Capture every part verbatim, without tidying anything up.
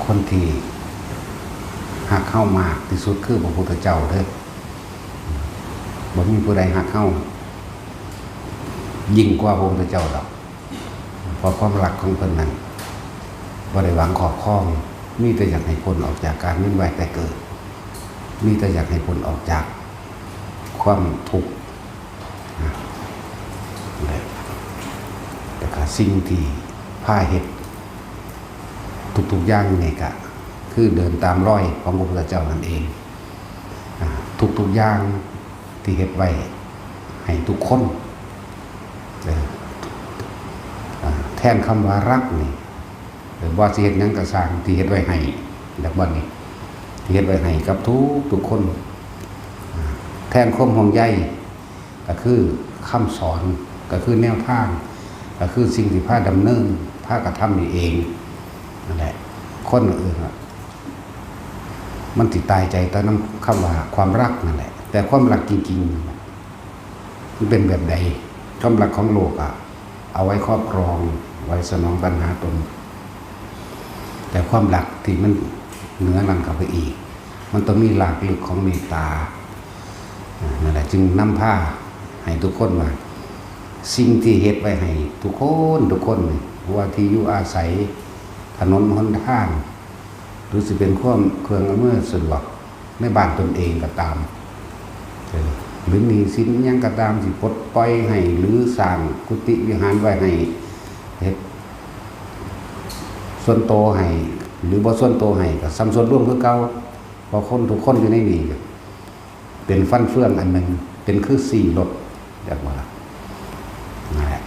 คนที่ฮักเฮามากที่สุดคือพระพุทธเจ้าเด้อ บ่มีผู้ใดฮักเฮายิ่งกว่าพระพุทธเจ้าดอก เพราะความรักของเพิ่นนั้นบ่ได้หวังครอบครอง มีแต่อยากให้พ้นออกจากการเวียนว่ายตายเกิด มีแต่อยากให้พ้นออกจากความทุกข์นะ และ แต่ก็สิ่งที่พาเฮ็ดทุกๆอย่างนี่ก็คือเดินตามรอยของพระพุทธเจ้านั่นเอง อ่า ทุกๆอย่างที่เฮ็ดไว้ให้ทุกคน เออ อ่า แทนคำว่ารักนี่ เออ บ่ว่าสิเฮ็ดหยังก็ซ่างที่เฮ็ดไว้ให้ แบบว่านี้ ที่เฮ็ดไว้ให้กับทุกๆคน อ่า แทนความห่วงใย ก็คือคำสอน ก็คือแนวทาง ก็คือสิ่งที่พาดำเนิน พากระทำนี่เอง นั่นแหละ คนอื่นอะ มันสิตายใจแต่นำคำว่าความรักนั่นแหละ แต่ความรักจริงๆนั่นแหละ มันเป็นแบบใด ความรักของโลกอะ เอาไว้ครอบครอง ไว้สนองตัณหาตน แต่ความรักที่มันเหนือนั้นเข้าไปอีก มันต้องมีรากลึกของเมตตา อ่า นั่นแหละ จึงนำพาให้ทุกคนว่า สิ่งที่เฮ็ดไว้ให้ทุกคน ทุกคนนี่ บ่ว่าที่อยู่อาศัย ถนนหนทาง หรือสิเป็นความเครื่องอำนวยสะดวกในบ้านตนเองก็ตาม เออ หรือหนี้สินอิหยังก็ตาม สิปลดปล่อยให้ หรือสร้างกุฏิวิหารไว้ให้ เฮ็ดส่วนโตให้ หรือบ่ส่วนโตให้ ก็ส่ำส่วนรวมคือเก่า เพราะคนทุกคนอยู่ในนี้ เป็นฟันเฟืองอันหนึ่ง เป็นคือซี้รถ จักว่าล่ะ นั่นแหละ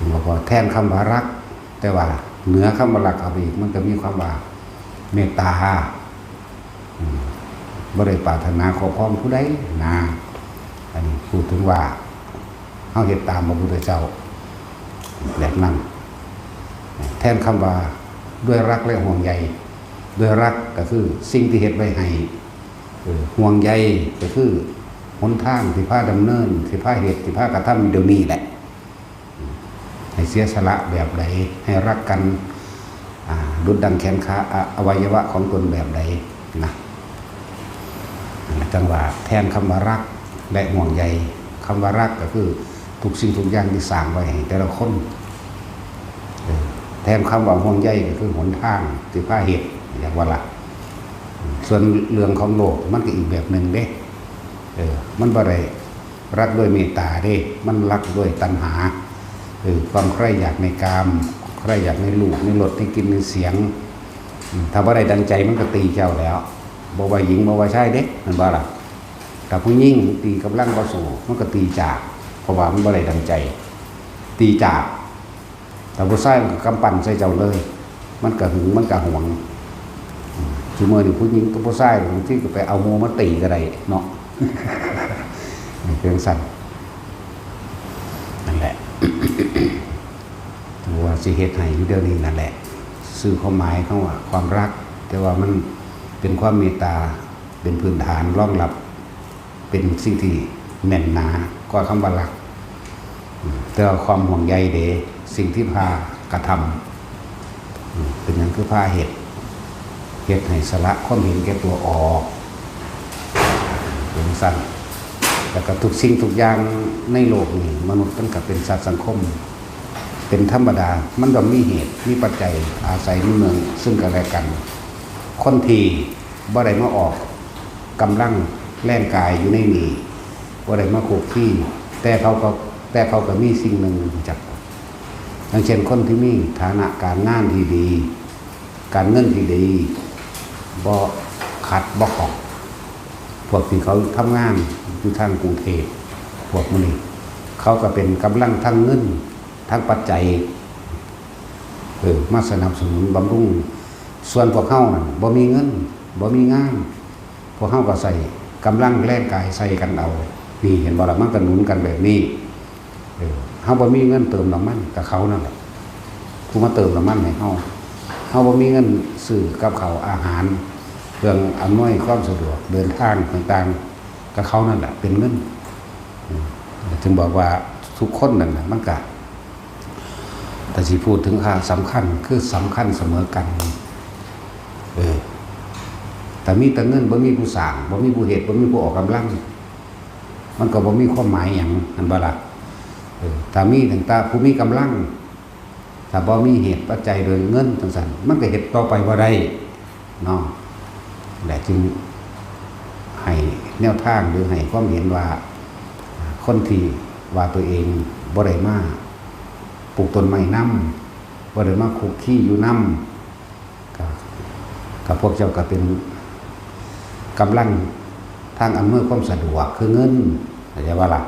แล้วก็แทนคำว่ารัก แต่ว่าเหนือคำว่ารักเข้าไปอีก มันก็มีความว่าเมตตา อืม บ่ได้ปรารถนาครอบครองผู้ใดนะ อันนี้พูดถึงว่าเฮาเฮ็ดตามพระพุทธเจ้า แบบนั้น แทนคำว่าด้วยรักและห่วงใย ด้วยรักก็คือสิ่งที่เฮ็ดไว้ให้ เออ ห่วงใยก็คือหนทางที่พาดำเนิน ที่พาเฮ็ด ที่พากระทำอยู่เดี๋ยวนี้แหละ ให้เสียสละแบบใด ให้รักกัน อ่า ดุจดังแขนขา อ่ะ อวัยวะของตนแบบใดนะ จังว่าแทนคำว่ารักและห่วงใย คำว่ารักก็คือทุกสิ่งทุกอย่างที่สร้างไว้ให้แต่ละคน เออ แทนคำว่าห่วงใยก็คือหนทางที่พาเฮ็ด อยากว่าล่ะ ส่วนเรื่องของโลกมันก็อีกแบบหนึ่งเด้ เออ มันบ่ได้รักด้วยเมตตาเด้ มันรักด้วยตัณหา เออ ความใคร่อยากในกาม ใคร่อยากในรูป ในรส ในกลิ่น ในเสียง อืม ถ้าบ่ได้ดังใจมันก็ตีเจ้าแล้ว บ่ว่าหญิงบ่ว่าชายเด้ แม่นบ่ล่ะ ถ้าผู้หญิงตีกำลังบ่สู้ มันก็ตีจาก เพราะว่ามันบ่ได้ดังใจ ตีจาก ถ้าผู้ชายมันก็กำปั้นใส่เจ้าเลย มันก็หึง มันก็หวง อืม ซุมื้อนี้ผู้หญิงกับผู้ชายบางทีก็ไปเอาหมู่มาตีก็ได้เนาะ เป็นจั่งซั้น นั่นแหละ ว่าสิเฮ็ดให้อยู่เดี๋ยวนี้นั่นแหละ สื่อความหมายของว่าความรัก แต่ว่ามันเป็นความเมตตา เป็นพื้นฐานรองรับ เป็นสิ่งที่แน่นหนากว่าคำว่ารัก อืม แต่ว่าความห่วงใยเด้ สิ่งที่พากระทำ อืม เป็นหยังคือพาเฮ็ด เฮ็ดให้สละความเห็นแก่ตัวออก เป็นจั่งซั้น แล้วก็ทุกสิ่งทุกอย่างในโลกนี้ มนุษย์มันก็เป็นสัตว์สังคม เป็นธรรมดา มันต้องมีเหตุ มีปัจจัย อาศัยในเมืองซึ่งกันและกัน คนที่บ่ได้มาออกกำลังแรงกายอยู่ในนี้ บ่ได้มาคุกคี แต่เขาก็ แต่เขาก็มีสิ่งหนึ่งรู้จัก อย่างเช่นคนที่มีฐานะการงานที่ดี การเงินที่ดี บ่ขัดบ่ข้อง พวกที่เขาทำงานอยู่ทางกรุงเทพฯ พวกหมู่นี้ เขาก็เป็นกำลังทางเงิน ทางปัจจัย เออ มาสนับสนุนบำรุง ส่วนพวกเฮานั่นบ่มีเงิน บ่มีงาน พวกเฮาก็ใส่กำลังแรงกายใส่กันเอา นี่เห็นบ่ล่ะ มันก็หนุนกันแบบนี้ เออ เฮาบ่มีเงินเติมน้ำมัน ก็เขานั่นแหละ ผู้มาเติมน้ำมันให้เฮา เฮาบ่มีเงินซื้อกับข้าวอาหาร เครื่องอำนวยความสะดวกเดินทางต่างๆ ก็เขานั่นแหละเป็นเงิน อืม จึงบอกว่าทุกคนนั่นน่ะ มันก็ ถ้าสิพูดถึงค่าสำคัญ คือสำคัญเสมอกัน ถ้ามีแต่เงิน บ่มีผู้สร้าง บ่มีผู้เฮ็ด บ่มีผู้ออกกำลัง มันก็บ่มีความหมายหยัง แม่นบ่ล่ะ? เออ ถ้ามีตั้งแต่ผู้มีกำลัง ถ้าบ่มีเหตุปัจจัยโดยเงินจั่งซั้น มันก็เฮ็ดต่อไปบ่ได้เนาะ และจึงให้แนวทางหรือให้ความเห็นว่า คนที่ว่าตัวเองบ่ได้มาปลูกต้นไม้นำ บ่ได้มาคุกคีอยู่นำ ก็ ก็พวกเจ้าก็เป็นกำลังทางอำนวยความสะดวกคือเงิน เข้าใจบ่ล่ะ?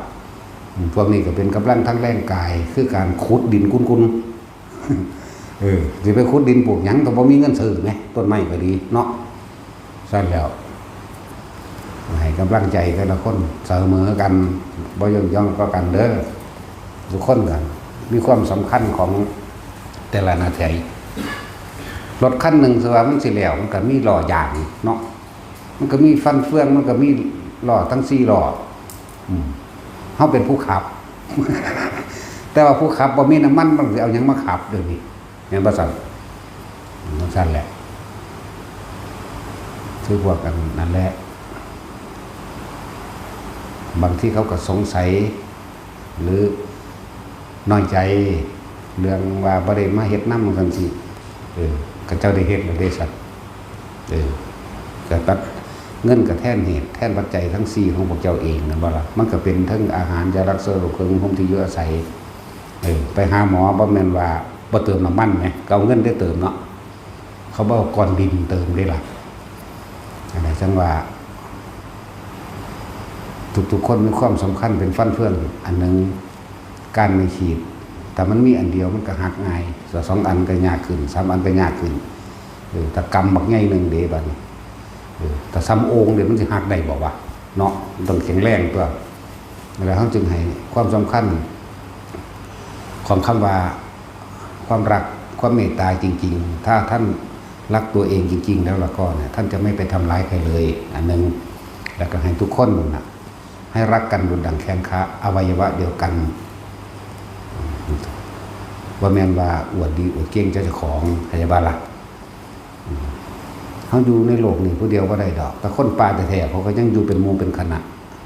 อืม พวกนี้ก็เป็นกำลังทางแรงกาย คือการขุดดินกุนๆ เออ สิไปขุดดินปลูกหยังก็บ่มีเงินซื้อแหม ต้นไม้ก็ดีเนาะ ซั้นแล้ว ให้กำลังใจแต่ละคนเสมอกัน บ่ย่องย่องต่อกันเด้อ ทุกคนก็มีความสำคัญของแต่ละหน้าที่ รถคันหนึ่งสิว่ามันสิแล้ว มันก็มีล้อยางเนาะ มันก็มีฟันเฟือง มันก็มีล้อทั้งสี่ล้อ อืม เฮาเป็นผู้ขับ แต่ว่าผู้ขับบ่มีน้ำมัน มันสิเอาหยังมาขับเดี๋ยวนี้ แม่นบ่ซั้น? อืม จั่งซั้นแหละ คือพวกกันนั่นแหละ บางทีเขาก็สงสัย หรือน้อยใจ เรื่องว่าบ่ได้มาเฮ็ดนำจั่งซี้ เออ เขาเจ้าได้เฮ็ดแล้วเด้ซั้น เออ ก็ตัด เงินก็แทนเหตุ แทนปัจจัยทั้งสี่ของพวกเจ้าเอง แม่นบ่ล่ะ? มันก็เป็นทั้งอาหาร ยารักษาโรค เครื่องนุ่งห่มที่อยู่อาศัย เออ ไปหาหมอบ่แม่นว่าบ่เติมน้ำมันแหม ก็เอาเงินไปเติมเนาะ เขาบ่เอาก้อนดินเติมเด้ล่ะ อันนั้นจั่งว่า ทุกๆคนมีความสำคัญเป็นฟันเฟืองอันหนึ่ง ก้านไม้ขีด ถ้ามันมีอันเดียวมันก็หักง่าย สองอันก็ยากขึ้น สามอันก็ยากขึ้น เออ ถ้ากำบักใหญ่หนึ่งเด้บัดนี้ เออ ถ้าส่ำโอ่งเด้มันสิหักได้บ่วะ เนาะ มันต้องแข็งแรงตั๊ว แล้วเฮาจึงให้ความสำคัญของคำว่าความรัก ความเมตตาจริงๆ ถ้าท่านรักตัวเองจริงๆ แล้วล่ะก็เนี่ย ท่านจะไม่ไปทำร้ายใครเลย อันหนึ่ง แล้วก็ให้ทุกคนน่ะ ให้รักกันดุจดั่งแข้งขา อวัยวะเดียวกัน บ่แม่นว่าอวดดีอวดเก่งเจ้าของ เข้าใจบ่ล่ะ? อืม เฮาอยู่ในโลกนี้ผู้เดียวบ่ได้ดอก แต่คนป่าแท้ๆ เขาก็ยังอยู่เป็นหมู่เป็นคณะ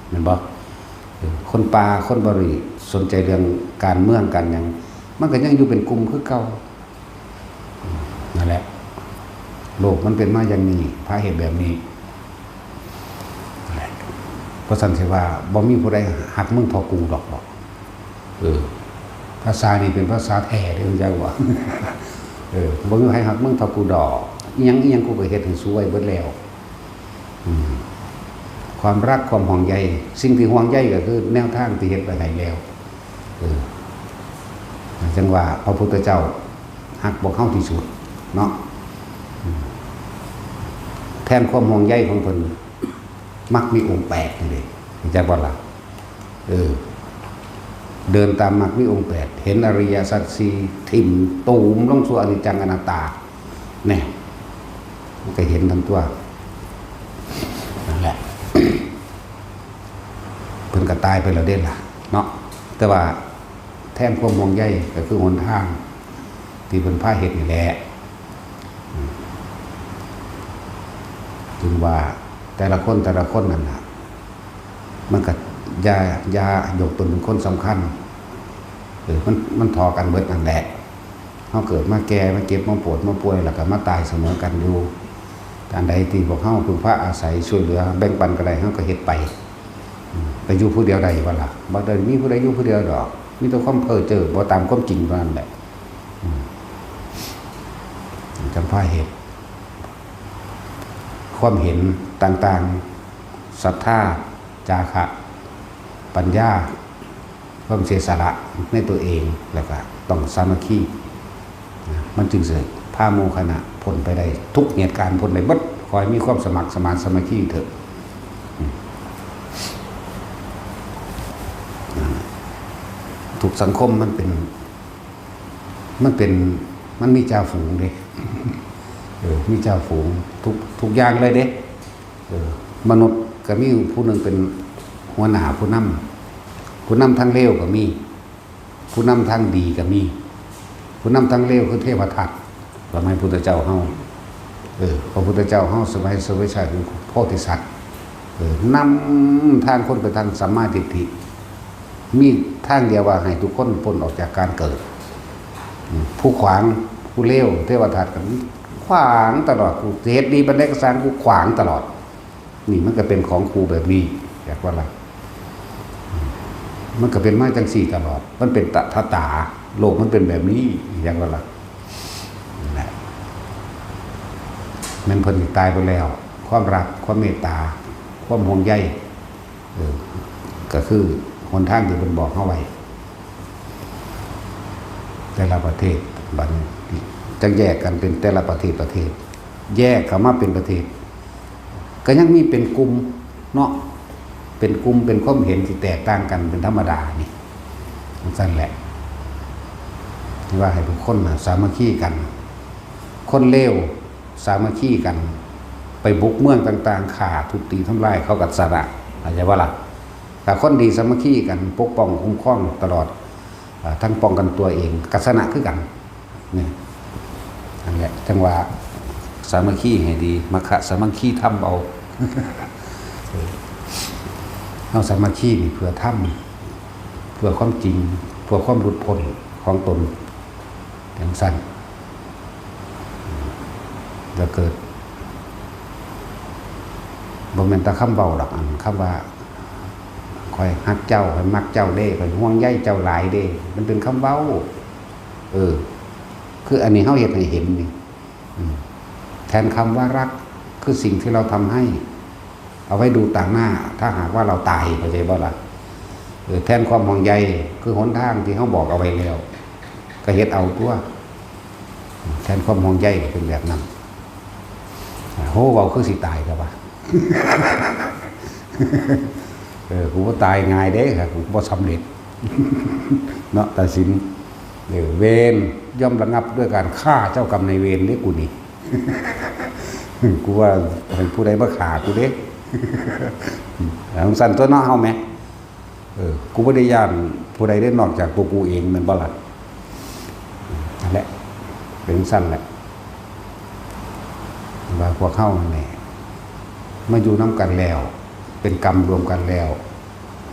แม่นบ่? เออ คนป่า คนบ่ได้สนใจเรื่องการเมืองการหยัง มันก็ยังอยู่เป็นกลุ่มคือเก่า อืม นั่นแหละ โลกมันเป็นมาอย่างนี้ พาเฮ็ดแบบนี้ นั่นแหละ เพราะซั้นสิว่า บ่มีผู้ใดฮักมึงเท่ากูดอก บอก เออ ภาษานี่เป็นภาษาแท้เด้อ จักว่า เออ บ่มีไผฮักมึงเท่ากูดอก อิหยังอิหยังกูก็เฮ็ดให้สูไว้เบิดแล้ว อืม ความรักความห่วงใย สิ่งที่ห่วงใยก็คือแนวทางที่เฮ็ดไว้ให้แล้ว เออ จั่งว่าพระพุทธเจ้าฮักพวกเฮาที่สุดเนาะ อืม แทนความห่วงใยของเพิ่น มรรคมีองค์แปดนี่เด้ รู้จักบ่ล่ะ? เออ เดินตามมรรคมีองค์แปด เห็นอริยสัจสี่ ถิ่มตูมลงสู่อนิจจังอนัตตา แน่ มันก็เห็นทั้งตั๊ว นั่นแหละ เพิ่นก็ตายไปแล้วเด้ล่ะ เนาะ แต่ว่าแทนความห่วงใยก็คือหนทางที่เพิ่นพาเฮ็ดนี่แหละ อืม จึงว่าแต่ละคนแต่ละคนนั่นน่ะ มันก็อย่า อย่ายกตนเป็นคนสำคัญ เออ มัน มันเท่ากันเบิดนั่นแหละ เฮาเกิดมาแก่ มาเจ็บ มาปวด มาป่วย แล้วก็มาตายเสมอกันอยู่ อันใดที่พวกเฮาพึ่งพาอาศัย ช่วยเหลือ แบ่งปันก็ได้ เฮาก็เฮ็ดไป อืม ไปอยู่ผู้เดียวได้บ่ล่ะ? บ่ได้มีผู้ใดอยู่ผู้เดียวดอก มีแต่ความเพ้อเจ้อ บ่ตามความจริงเท่านั้นแหละ อืม จั่งพาเฮ็ด ความเห็นต่างๆ ศรัทธา จาคะ ปัญญา ความเสียสละในตัวเอง แล้วก็ต้องสามัคคี นะ มันจึงสิพาหมู่คณะพ้นไปได้ทุกเหตุการณ์ พ้นได้เบิด ขอให้มีความสมัครสมานสามัคคีเถอะ อืม นั่นแหละ ทุกสังคมมันเป็น มันเป็น มันมีจ่าฝูงเด้ เออ มีจ่าฝูงทุก ทุกอย่างเลยเด้ เออ มนุษย์ก็มีผู้หนึ่งเป็นหัวหน้าผู้นำ ผู้นำทางเลวก็มี ผู้นำทางดีก็มี ผู้นำทางเลวคือเทวทัต สมัยพุทธเจ้าเฮา เออ พระพุทธเจ้าเฮาสมัยเสวยชาติเป็นโพธิสัตว์ เออ นำทางคนไปทางสัมมาทิฏฐิ มีทางเดียวว่าให้ทุกคนพ้นออกจากการเกิด อืม ผู้ขวาง ผู้เลว เทวทัตกันขวางตลอด กูสิเฮ็ดดีปานใดก็ซ่าง กูขวางตลอด นี่มันก็เป็นของกูแบบนี้ อยากว่าล่ะ มันก็เป็นมาจังซี่ตลอด มันเป็นตถาตา โลกมันเป็นแบบนี้ อยากว่าล่ะ นั่นแหละ แม่นเพิ่นตายไปแล้ว ความรัก ความเมตตา ความห่วงใย เออ ก็คือหนทางที่เพิ่นบอกเฮาไว้ แต่ละประเทศ บัดนี้จั่งแยกกันเป็นแต่ละประเทศ ประเทศ แยกเข้ามาเป็นประเทศ ก็ยังมีเป็นกลุ่มเนาะ เป็นกลุ่ม เป็นความเห็นที่แตกต่างกันเป็นธรรมดานี่ จั่งซั้นแหละ ว่าให้ทุกคนน่ะสามัคคีกัน คนเลวสามัคคีกัน ไปบุกเมืองต่างๆ ฆ่าทุบตีทำลาย เขาก็ชนะ เข้าใจบ่ล่ะ ถ้าคนดีสามัคคีกัน ปกป้องคุ้มครองตลอด อ่า ทั้งป้องกันตัวเอง ก็ชนะคือกัน นี่ นั่นแหละ จั่งว่าสามัคคีให้ดี มัคคะสามัคคีธรรมเอา เฮาสามัคคีนี่เพื่อธรรม เพื่อความจริง เพื่อความหลุดพ้นของตน จั่งซั้น แล้วเกิด บ่แม่นแต่คำเว้าดอก อันคำว่า "ข้อยฮักเจ้า ข้อยมักเจ้าเด้ ข้อยห่วงใยเจ้าหลายเด้" มันเป็นคำเว้า เออ คืออันนี้เฮาเฮ็ดให้เห็นนี่ อืม แทนคำว่ารัก คือสิ่งที่เราทำให้ เอาไว้ดูต่างหน้า ถ้าหากว่าเราตาย เข้าใจบ่ล่ะ เออ แทนความห่วงใย คือหนทางที่เฮาบอกเอาไว้แล้ว ก็เฮ็ดเอาตัว แทนความห่วงใยก็เป็นแบบนั้น โห เว้าคือสิตายแต่ว่า เออ กูบ่ตายง่ายเด้ครับ กูบ่สำเร็จ เนาะ ตัดสิน เออ เวรย่อมระงับด้วยการฆ่าเจ้ากรรมนายเวรเด้กูนี่ กูว่าให้ผู้ใดมาฆ่ากูเด้ จั่งซั้นตัวเนาะ เฮาแหม เออ กูบ่ได้ย้านผู้ใดเด้ นอกจากตัวกูเอง แม่นบ่ล่ะ นั่นแหละ เป็นจั่งซั้นแหละ ว่าพวกเฮานั่นแหละ มาอยู่นำกันแล้ว เป็นกรรมรวมกันแล้ว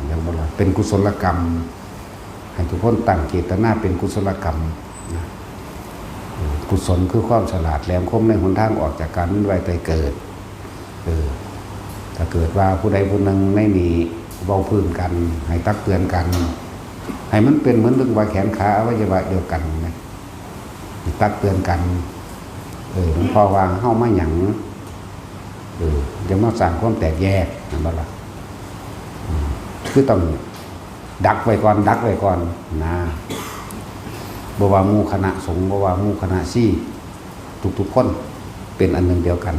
แม่นบ่ล่ะ เป็นกุศลกรรม ให้ทุกคนตั้งเจตนาเป็นกุศลกรรมนะ เออ กุศลคือความฉลาดแหลมคมในหนทางออกจากการเวียนว่ายตายเกิด เออ ถ้าเกิดว่าผู้ใดผู้หนึ่งในนี้เว้าพื้นกัน ให้ตักเตือนกัน ให้มันเป็นเหมือนเรื่องว่าแขนขาอวัยวะเดียวกันนะ ตักเตือนกัน เออ หลวงพ่อว่าเฮามาหยัง เออ อย่ามาสร้างความแตกแยก แม่นบ่ล่ะ อืม คือต้องดักไว้ก่อน ดักไว้ก่อนนะ บ่ว่าหมู่คณะสงฆ์ บ่ว่าหมู่คณะชี ทุกๆคนเป็นอันหนึ่งเดียวกัน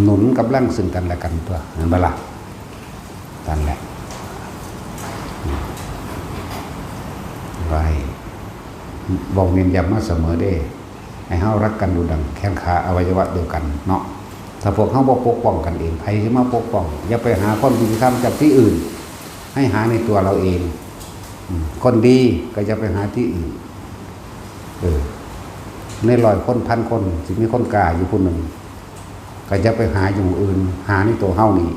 หนุนกำลังซึ่งกันและกันตัว แม่นบ่ล่ะ นั่นแหละ ไว้ บอกเน้นย้ำมาเสมอเด้ ให้เฮารักกันดุจดังแขนขาอวัยวะเดียวกันเนาะ ถ้าพวกเฮาบ่ปกป้องกันเอง ไผสิมาปกป้อง อย่าไปหาความยุติธรรมจากที่อื่น ให้หาในตัวเราเอง อืม คนดีก็อย่าไปหาที่อื่น เออ ในร้อยคน พันคน สิมีคนกล้าอยู่ผู้หนึ่ง ก็อย่าไปหาอยู่หม่องอื่น หาในตัวเฮานี่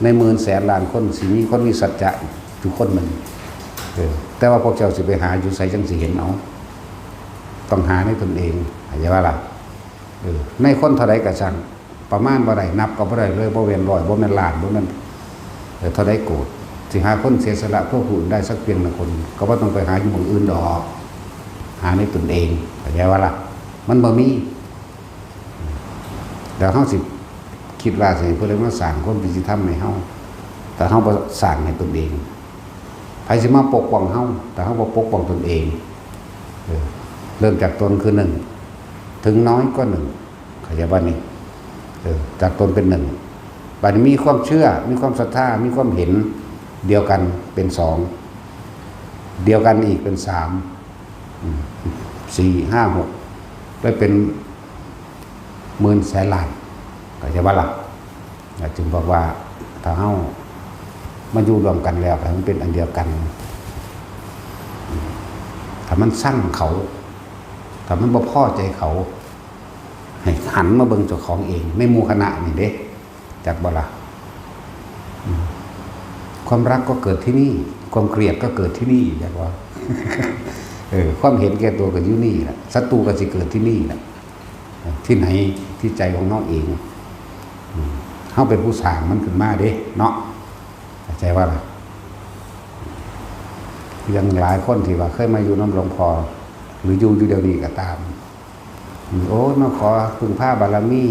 ในหมื่นแสนล้านคน สิมีคนมีสัจจะอยู่คนหนึ่ง เออ แต่ว่าพวกเจ้าสิไปหาอยู่ไสจั่งสิเห็นเอา ต้องหาในตนเอง เข้าใจบ่ล่ะ เออ ในคนเท่าใดก็ช่าง ประมาณบ่ได้ นับก็บ่ได้เลย บ่แม่นร้อย บ่แม่นล้าน บ่แม่น เออ เท่าใดโกด สิหาคนเสียสละเพื่อผู้อื่นได้สักเพียงหนึ่งคน ก็บ่ต้องไปหาอยู่หม่องอื่นดอก หาในตนเอง เข้าใจบ่ล่ะ มันบ่มี แล้วเฮาสิคิดว่าสิให้ผู้ใดมาสร้างความยุติธรรมให้เฮา แต่เฮาบ่สร้างให้ตนเอง ไผสิมาปกป้องเฮา แต่เฮาบ่ปกป้องตนเอง เออ เริ่มจากตนคือหนึ่ง ถึงน้อยก็หนึ่ง เข้าใจบ่นี่ เออ จากตนเป็นหนึ่ง บัดนี้มีความเชื่อ มีความศรัทธา มีความเห็นเดียวกันเป็นสอง เดียวกันอีกเป็นสาม อืม สี่ ห้า หก ไปเป็นหมื่นแสนล้าน เข้าใจบ่ล่ะ จึงบอกว่าถ้าเฮามาอยู่ร่วมกันแล้ว ให้มันเป็นอันเดียวกัน ถ้ามันซังเขา ถ้ามันบ่พอใจเขา ให้ หันมาเบิ่งเจ้าของเองในหมู่คณะนี่เด้ จักบ่ล่ะ อืม ความรักก็เกิดที่นี่ ความเกลียดก็เกิดที่นี่ จักว่า เออ ความเห็นแก่ตัวก็อยู่นี่แหละ ศัตรูก็สิเกิดที่นี่แหละ ที่ไหน ที่ใจของเฮาเอง อืม เฮาเป็นผู้สร้างมันขึ้นมาเด้เนาะ เข้าใจว่าล่ะ ยังหลายคนที่ว่าเคยมาอยู่นำหลวงพ่อ หรืออยู่อยู่เดี๋ยวนี้ก็ตาม อืม โอ้ มาขอพึ่งพาบารมี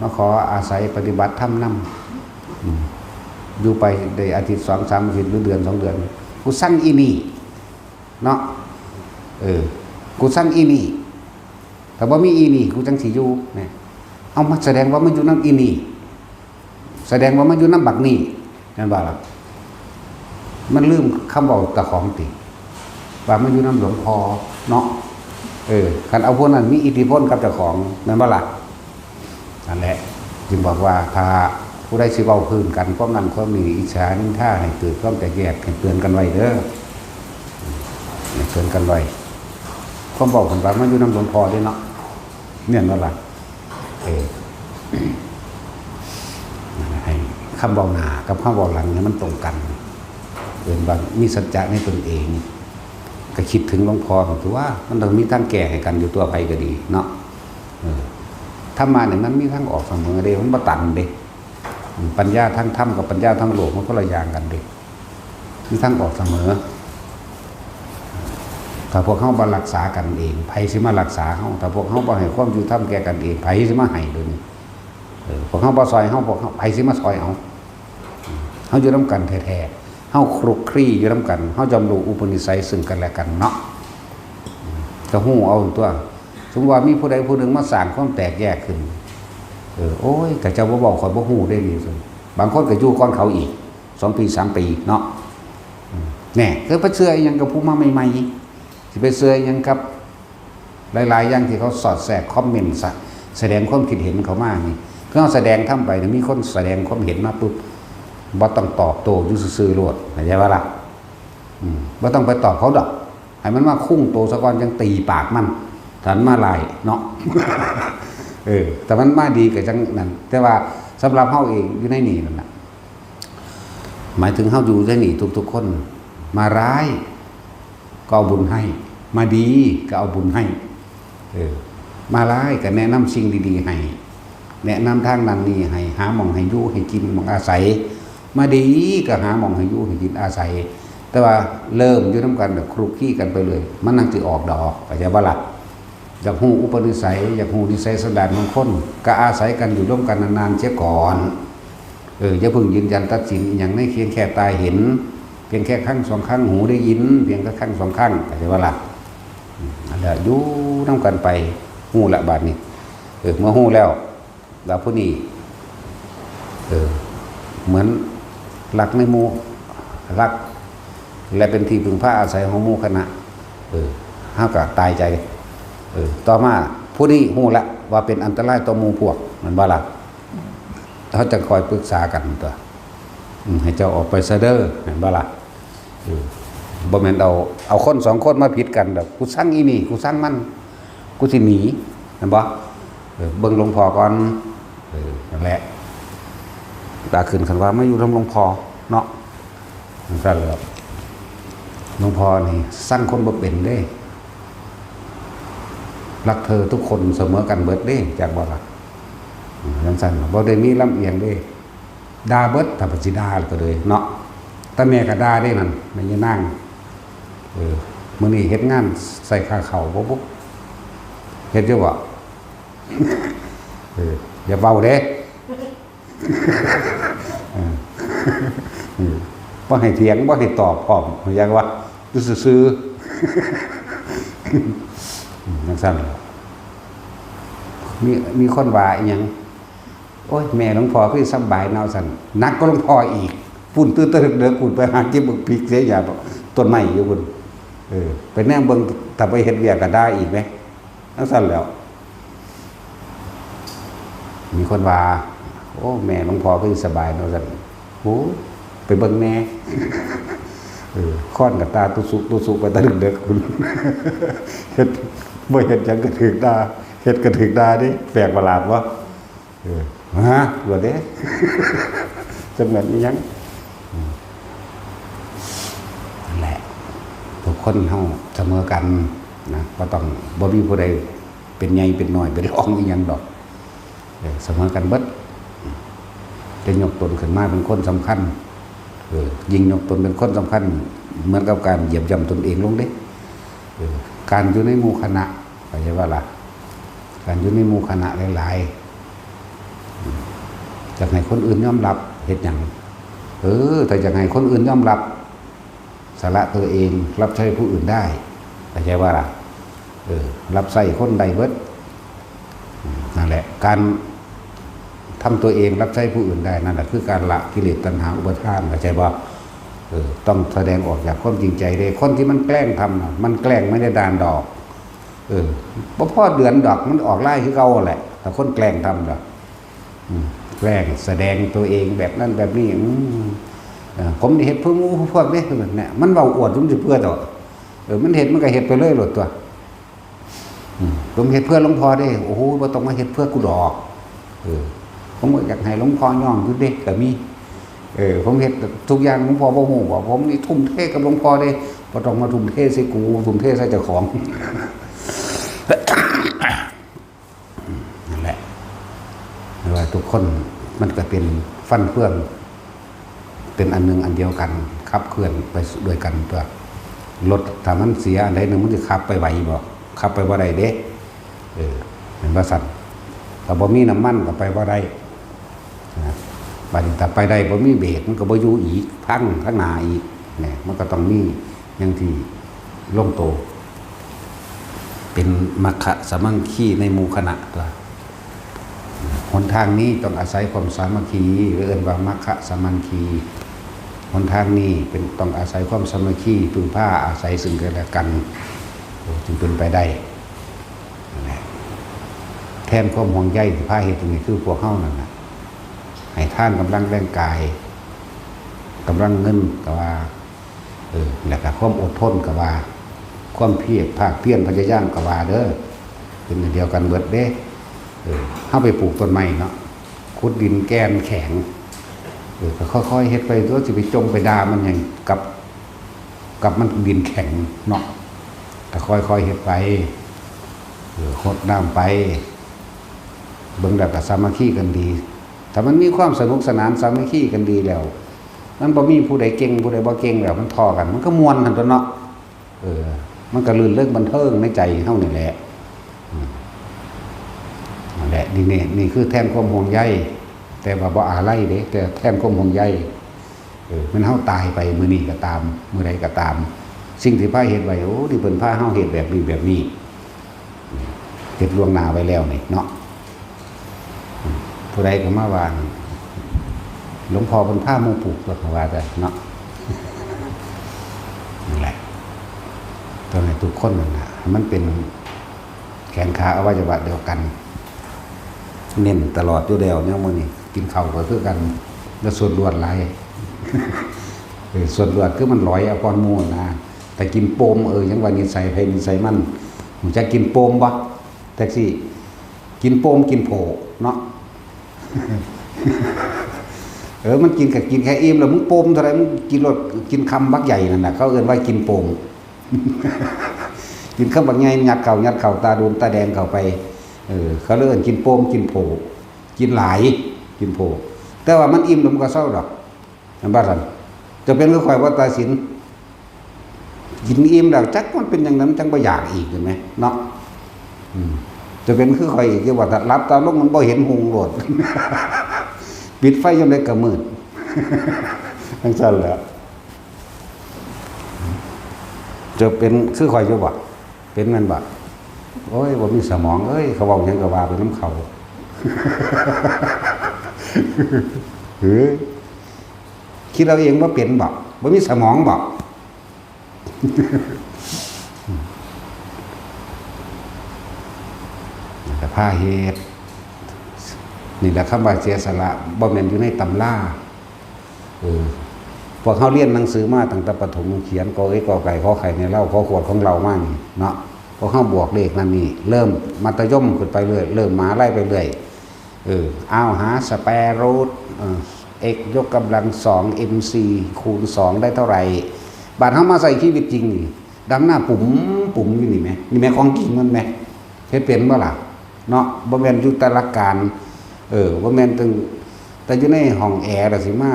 มาขออาศัยปฏิบัติธรรมนำ อืม อยู่ไปได้อาทิตย์สองสามอาทิตย์ หรือเดือนสองเดือน กูสั่งอีนี่ เนาะ เออ กูสั่งอีนี่ ถ้าบ่มีอีนี่ กูจังสิอยู่ เนี่ย เอามาแสดงว่ามันอยู่นำอีนี่ แสดงว่ามันอยู่นำบักนี่ แม่นบ่ล่ะ มันลืมคำเว้าเจ้าของติ ว่ามันอยู่นำหลวงพ่อเนาะ เออ คันเอาพวกนั้นมีอิทธิพลกับเจ้าของ แม่นบ่ล่ะ นั่นแหละ จึงบอกว่าถ้าผู้ใดสิเว้าพื้นกัน ความนั้นความนี้ อิจฉานินทา ให้เกิดความแตกแยก ให้เตือนกันไว้เด้อ ให้เตือนกันไว้ ความเว้ากันว่ามันอยู่นำหลวงพ่อเด้เนาะ แม่นบ่ล่ะ เออ ให้คำเว้าหน้ากับคำเว้าหลังให้มันตรงกัน เอิ้นว่ามีสัจจะในตนเอง ก็คิดถึงหลวงพ่อตัว มันต้องมีทางแก้ให้กันอยู่ตัว ไผก็ดีเนาะ เออ ธรรมะนี่มันมีทางออกเสมอเด้ มันบ่ตันเด้ ปัญญาทางธรรมกับปัญญาทางโลกมันคนละอย่างกันเด้ มีทางออกเสมอ ถ้าพวกเฮาบ่รักษากันเอง ไผสิมารักษาเฮา ถ้าพวกเฮาบ่ให้ความยุติธรรมแก่กันเอง ไผสิมาให้เดี๋ยวนี้ เออ พวกเฮาบ่ซ่อยเฮา พวกเฮา ไผสิมาซ่อยเอา เฮาอยู่นำกันแท้ๆ เฮาคลุกคลีอยู่นำกัน เฮาย่อมรู้อุปนิสัยซึ่งกันและกันเนาะ ก็ฮู้เอาตัว สมมุติว่ามีผู้ใดผู้หนึ่งมาสร้างความแตกแยกขึ้น เออ โอ้ย ก็เจ้าบ่เว้า ข้อยบ่ฮู้เด้นี่ บางคนก็อยู่ก่อนเขาอีก สองปี สามปีเนาะ อืม แน่ คือไปเชื่ออิหยังกับผู้มาใหม่ๆ สิไปเชื่ออิหยังกับหลายๆ อย่างที่เขาสอดแทรกคอมเมนต์ซะ แสดงความคิดเห็นเข้ามานี่ คือเราแสดงธรรมไปนี่ มีคนแสดงความเห็นมาปุ๊บ บ่ต้องตอบโต้ อยู่ซื่อๆ โลด เข้าใจบ่ล่ะ อืม บ่ต้องไปตอบเขาดอก ให้มันมาคุ้งโตซะก่อน จั่งตีปากมัน ถ้ามันมาหลายเนาะ เออ แต่มันมาดีก็จั่งนั้น แต่ว่าสำหรับเฮาเองอยู่ในนี่นั่นน่ะ หมายถึงเฮาอยู่ในนี่ทุกๆ คน มาร้ายก็เอาบุญให้ มาดีก็เอาบุญให้ เออ มาร้ายก็แนะนำสิ่งดีๆ ให้ แนะนำทางนั้นนี่ให้ หาหม่องให้อยู่ให้กินหม่องอาศัย มาดีก็หาหม่องให้อยู่ให้กินอาศัย แต่ว่าเริ่มอยู่นำกันแบบคลุกคลีกันไปเลย มันจั่งสิออกดอก เข้าใจบ่ล่ะ อยากฮู้อุปนิสัย อยากฮู้นิสัยสันดานของคน ก็อาศัยกันอยู่ร่วมกันนานๆ เสียก่อน เออ อย่าเพิ่งยืนยันตัดสินอิหยังในเพียงแค่ตาเห็น เพียงแค่ครั้งสองครั้ง หูได้ยิน เพียงแค่ครั้งสองครั้ง เข้าใจบ่ล่ะ อืม นั่นแหละ อยู่นำกันไป ฮู้ละบาดนี้ เออ เมื่อฮู้แล้ว ว่าผู้นี้ เออ เหมือนรักในหมู่ รัก และเป็นที่พึ่งพาอาศัยของหมู่คณะ เออ เฮาก็ตายใจ เออ ต่อมาผู้นี้ฮู้ละว่าเป็นอันตรายต่อหมู่พวก แม่นบ่ล่ะ เฮาจั่งคอยปรึกษากันตัว อืม ให้เจ้าออกไปซะเด้อ แม่นบ่ล่ะ เออ บ่แม่นเอา เอาคนสองคนมาผิดกันดอก กูซังอีนี่ กูซังมัน กูสิหนี แม่นบ่ เออ เบิ่งหลวงพ่อก่อน เออ นั่นแหละ ตาขึ้นคันว่ามาอยู่นำหลวงพ่อเนาะ จั่งซั้นแหละ หลวงพ่อนี่ซังคนบ่เป็นเด้ รักเธอทุกคนเสมอกันเบิดเด้ จักบ่ล่ะ อืม จั่งซั้น บ่ได้มีลำเอียงเด้ ด่าเบิด ถ้าเพิ่นสิด่าก็เลยเนาะ แต่แม่ก็ด่าเด้นั่น แม่ย่านาง เออ มื้อนี้เฮ็ดงานใส่ค่าข้าวบ่บุ เฮ็ดอยู่บ่ เออ อย่าเว้าเด้ เออ เออ บ่ให้เถียง บ่ให้ตอบพร้อม อยากว่า ซื่อๆ อืม จั่งซั้น มี มีคนว่าอิหยัง โอ้ย แม่หลวงพ่อคือสำบายเนาะ ซั่น หนักกว่าหลวงพ่ออีก พู้นตื่นแต่เดิกๆ พู้นไปหาเก็บบักพริกเสียยาต้นไม้อยู่พู้น เออ ไปแนมเบิ่ง ถ้าไปเฮ็ดเวียกก็ด่าอีกแหม จั่งซั้นแหล้ว มีคนว่า โอ้ แม่หลวงพ่อคือสบายเนาะ ซั่น โอ้ ไปเบิ่งแหน่ เออ ค้อนก็ด่าตุ๊สุตุ๊สุไปแต่เดิกๆ พู้น เฮ็ด บ่เฮ็ดหยังก็ถืกด่า เฮ็ดกะถืกด่าเด้ แปลกประหลาดบ่ เออ ฮะ ว่าเด้ จักแม่นอีหยัง อืม นั่นแหละ ทุกคนเฮาเสมอกันนะ บ่ต้อง บ่มีผู้ใดเป็นใหญ่เป็นน้อย เป็นรองอีหยังดอก เออ เสมอกันเบิด จะยกตนขึ้นมาเป็นคนสำคัญ เออ ยิ่งยกตนเป็นคนสำคัญ เหมือนกับการเหยียบย่ำตนเองลงเด้ เออ การอยู่ในหมู่คณะ เข้าใจบ่ล่ะ การอยู่ในหมู่คณะหลายๆ อืม อยากให้คนอื่นยอมรับ เฮ็ดหยัง เออ ถ้าอยากให้คนอื่นยอมรับ สละตัวเอง รับใช้ผู้อื่นได้ เข้าใจบ่ล่ะ เออ รับใช้คนได้เบิด อืม นั่นแหละ การทำตัวเองรับใช้ผู้อื่นได้ นั่นแหละคือการละกิเลสตัณหาอุปาทาน เข้าใจบ่ เออ ต้องแสดงออกจากความจริงใจเด้ คนที่มันแกล้งทำน่ะ มันแกล้งไม่ได้นานดอก เออ บ่พอเดือนดอก มันออกไลน์คือเก่าแหละ ถ้าคนแกล้งทำน่ะ อืม แกล้งแสดงตัวเองแบบนั้นแบบนี้ อืม เออ ผมนี่เฮ็ดเพื่อหมู่พวกเด้ เนี่ย มันเว้าอวดมันสิเพื่อดอก เออ มันเฮ็ดมันก็เฮ็ดไปเลยโลดตั๊ว อืม ผมเฮ็ดเพื่อหลวงพ่อเด้ โอ้โห บ่ต้องมาเฮ็ดเพื่อกูดอก เออ ผมก็อยากให้หลวงพ่อย่องอยู่เด้ ก็มี เออ ผมเฮ็ดทุกอย่างหลวงพ่อบ่ฮู้บ่ ผมนี่ทุ่มเทกับหลวงพ่อเด้ บ่ต้องมาทุ่มเทใส่กู ทุ่มเทใส่เจ้าของ นั่นแหละ ไม่ว่าทุกคนมันก็เป็นฟันเฟือง เป็นอันหนึ่งอันเดียวกัน ขับเคลื่อนไปด้วยกันตั๊ว รถถ้ามันเสียอันใดหนึ่งมันสิขับไปไหวบ่ ขับไปบ่ได้เด้ เออ แม่นบ่ซั่น ถ้าบ่มีน้ำมันก็ไปบ่ได้นะ บัดนี้ถ้าไปได้บ่มีเบรกมันก็บ่อยู่อีก พังข้างหน้าอีก เนี่ย มันก็ต้องมีอย่างที่ลงโต เป็นมัคคะสามัคคีในหมู่คณะตั๊ว หนทางนี้ต้องอาศัยความสามัคคี เอิ้นว่ามัคคะสามัคคี หนทางนี้เป็นต้องอาศัยความสามัคคี พึ่งพาอาศัยซึ่งกันและกัน จึงเป็นไปได้ นั่นแหละ แทนความห่วงใยที่พาเฮ็ดตรงนี้คือพวกเฮานั่นน่ะ ให้ทานกำลังแรงกาย กำลังเงินก็ว่า เออ แล้วก็ความอดทนก็ว่า ความเพียรภาคเพียรพยายามก็ว่าเด้อ เป็นอันเดียวกันเบิดเด้ เออ เฮาไปปลูกต้นไม้เนาะ ขุดดินแก่นแข็ง เออ ก็ค่อยๆเฮ็ดไปตั๊ว สิไปจ่มไปด่ามันหยัง กับ กับมันดินแข็งเนาะ ก็ค่อยๆเฮ็ดไป เออ หดน้ำไป เบิ่งแล้วก็สามัคคีกันดี ถ้ามันมีความสนุกสนานสามัคคีกันดีแล้ว มันบ่มีผู้ใดเก่งผู้ใดบ่เก่งแล้ว มันท่อกัน มันก็ม่วนหั่นตั๊วเนาะ เออ มันก็รื่นเริงบันเทิงในใจเฮานี่แหละ อืม นั่นแหละ นี่ นี่ นี่คือแทนความห่วงใย แต่ว่าบ่อาลัยเด้ แต่แทนความห่วงใย เออ แม่นเฮาตายไปมื้อนี้ก็ตาม มื้อใดก็ตาม สิ่งที่พาเฮ็ดไว้ โอ้ นี่เพิ่นพาเฮาเฮ็ดแบบนี้แบบนี้ เฮ็ดล่วงหน้าไว้แล้วนี่เนาะ อืม ผู้ใดก็มาว่า หลวงพ่อเพิ่นพาหมู่ปลูกตั๊ว เขาว่าแต่เนาะ นั่นแหละ ต้องให้ทุกคนนั่นน่ะ ให้มันเป็นแขนขาอวัยวะเดียวกัน เน้นตลอดอยู่แล้วเนี่ยมื้อนี้ กินข้าวก็คือกัน แล้วส่วนลวดหลาย เออ ส่วนลวดคือมันลอยเอาก้อนหมู่นะ แต่กินโปม เออ ยังว่านิสัยไผนิสัยมัน รู้จักกินโปมบ่ แท็กซี่ กินโปมกินโผเนาะ เออ มันกินก็กินแค่อิ่มแล้ว มึงโปมเท่าไหร่ มึงกินรถ กินคำบักใหญ่นั่นน่ะ เขาเอิ้นว่ากินโปม กินคำบักใหญ่ ยัดเข้า ยัดเข้า ตาดูนตาแดงเข้าไป เออ เขาเลยเอิ้นกินโปม กินโผ กินหลาย กินโผ แต่ว่ามันอิ่มแล้วมันก็เซาดอก แม่นบ่ซั่น จะเป็นคือข้อยบ่ตัดสิน กินอิ่มแล้วจักมันเป็นหยังไง มันจั่งบ่อยากอีก เห็นไหม เนาะ อืม จะเป็นคือข้อยอีก อย่าว่าแต่หลับตาลงมันบ่เห็นหุงโลด ปิดไฟยามใดก็มืด จั่งซั่นแหละ จะเป็นคือข้อยอยู่บ่ เป็นแม่นบ่ โอ้ย บ่มีสมองเอ้ย เขาเว้าหยังก็ว่าไปนำเขา เฮ้ย คิดเอาเองว่าเป็นบ่ บ่มีสมองบ่ แต่พาเหตุ นี่แหละคำว่าเสียสละ บ่แม่นอยู่ในตำรา เออ พวกเฮาเรียนหนังสือมาตั้งแต่ประถมเขียนกอเอ็กกอไก่ขอไข่ในเล่าขอขวดของเรามานี่เนาะ พวกเฮาบวกเลขนั่นนี่ เริ่มมัธยมขึ้นไปเรื่อย เริ่มมหาลัยไปเรื่อย เออ เอาหา square root เออ x ยกกำลังสอง mc คูณสองได้เท่าไหร่ บาดเฮามาใส่ชีวิตจริงนี่ ดำหน้าปุ๋มปุ๋มอยู่นี่แหม นี่แหมของจริงมันแหม เฮ็ดเป็นบ่ล่ะ เนาะ บ่แม่นอยู่แต่หลักการ เออ บ่แม่นตั้ง แต่อยู่ในห้องแอร์ล่ะสิมา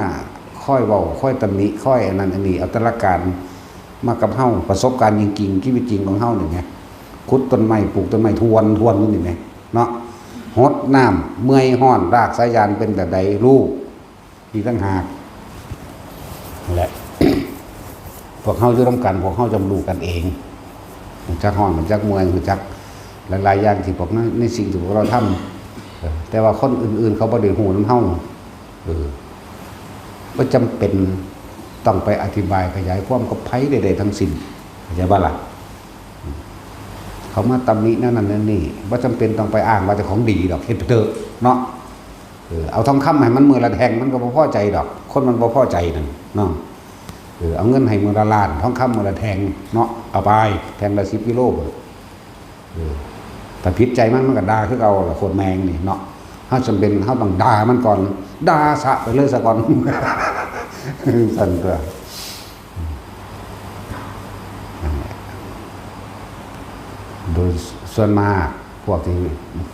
คอยเว้า คอยตำหนิ คอยอันนั้นอันนี้ เอาแต่หลักการมากับเฮา ประสบการณ์จริงๆ ชีวิตจริงของเฮานี่แหม ขุดต้นไม้ ปลูกต้นไม้ ทวน ทวนอยู่นี่แหม เนาะ หดน้ำ เมื่อยฮ้อน รากสายยางเป็นแบบใด รู้ อีกต่างหาก นั่นแหละ พวกเฮาอยู่นำกัน พวกเฮาจำรู้กันเอง รู้จักฮ้อน รู้จักเมื่อย รู้จักหลายๆ อย่างที่พวกนั้น ในสิ่งที่พวกเราทำ เออ แต่ว่าคนอื่นๆ เขาบ่ได้ฮู้นำเฮา เออ บ่จำเป็นต้องไปอธิบายขยายความกับไผใดๆ ทั้งสิ้น เข้าใจบ่ล่ะ เขามาตำหนิแนวนั้นแนวนี้ บ่จำเป็นต้องไปอ้างว่าเจ้าของดีดอก เฮ็ดไปเถอะ เนาะ เออ เอาทองคำให้มันมื้อละแท่ง มันก็บ่พอใจดอก คนมันบ่พอใจนั่นเนาะ เออ เอาเงินให้มื้อละล้าน ทองคำมื้อละแท่งเนาะ เอาไป แท่งละสิบกิโล เออ ถ้าผิดใจมัน มันก็ด่าคือเก่าล่ะ โคตรแม่งนี่เนาะ เฮาจำเป็น เฮาต้องด่ามันก่อน ด่าสะไปเลยซะก่อน ซั่นตัว โดยส่วนมากพวกที่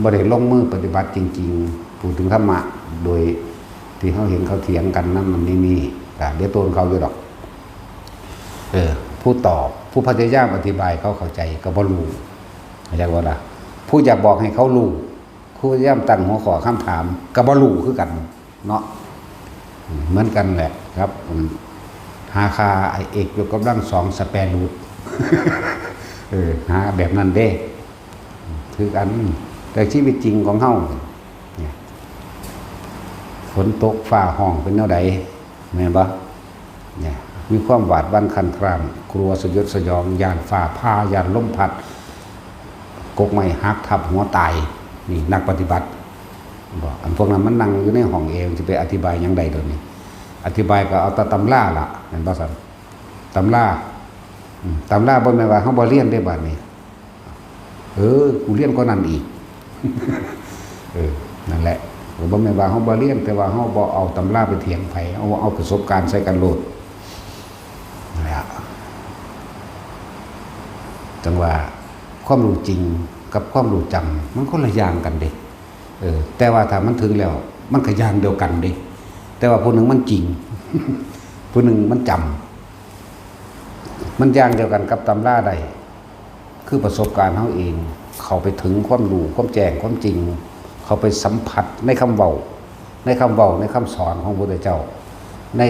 บ่ได้ลงมือปฏิบัติจริงๆ พูดถึงธรรมะ โดยที่เฮาเห็นเขาเถียงกันนั่นมันนี่มี ก็เดี๋ยวโตนเขาอยู่ดอก เออ ผู้ตอบ ผู้พยายามอธิบายเขาเข้าใจก็บ่รู้ เข้าใจบ่ล่ะ ผู้อยากบอกให้เขารู้ ผู้พยายามตั้งหัวข้อคำถามก็บ่รู้คือกันเนาะ เหมือนกันแหละครับ อืม หาค่า x ยกกำลังสอง square root เออ หาแบบนั้นเด้ คือกัน แต่ชีวิตจริงของเฮาเนี่ย ฝนตกฟ้าฮ้องเป็นแนวใด แม่นบ่ เนี่ย มีความหวาดหวั่นคลั่นคราม กลัวสยดสยอง ย้านฟ้าผ่า ย้านลมพัด กกไม้หักทับหัวตาย นี่นักปฏิบัติ บ่ อันพวกนั้นมันนั่งอยู่ในห้องแอร์ สิไปอธิบายหยังได้โดยนี้ อธิบายก็เอาแต่ตำราล่ะ แม่นบ่ซั่น ตำรา อืม ตำราบ่แม่นว่าเฮาบ่เรียนเด้บัดนี้ เออ กูเรียนกว่านั้นอีก เออ นั่นแหละ ก็บ่แม่นว่าเฮาบ่เรียน แต่ว่าเฮาบ่เอาตำราไปเถียงไผ เอา เอาประสบการณ์ใส่กันโลด นั่นแหละ จั่งว่าความรู้จริงกับความรู้จำ มันคนละอย่างกันเด้ เออ แต่ว่าถ้ามันถึงแล้ว มันก็อย่างเดียวกันเด้ แต่ว่าผู้หนึ่งมันจริง ผู้หนึ่งมันจำ มันอย่างเดียวกันกับตำราได้ คือประสบการณ์เฮาเอง เข้าไปถึงความรู้ ความแจ้ง ความจริง เข้าไปสัมผัสในคำเว้า ในคำเว้า ในคำสอนของพระพุทธเจ้า ใน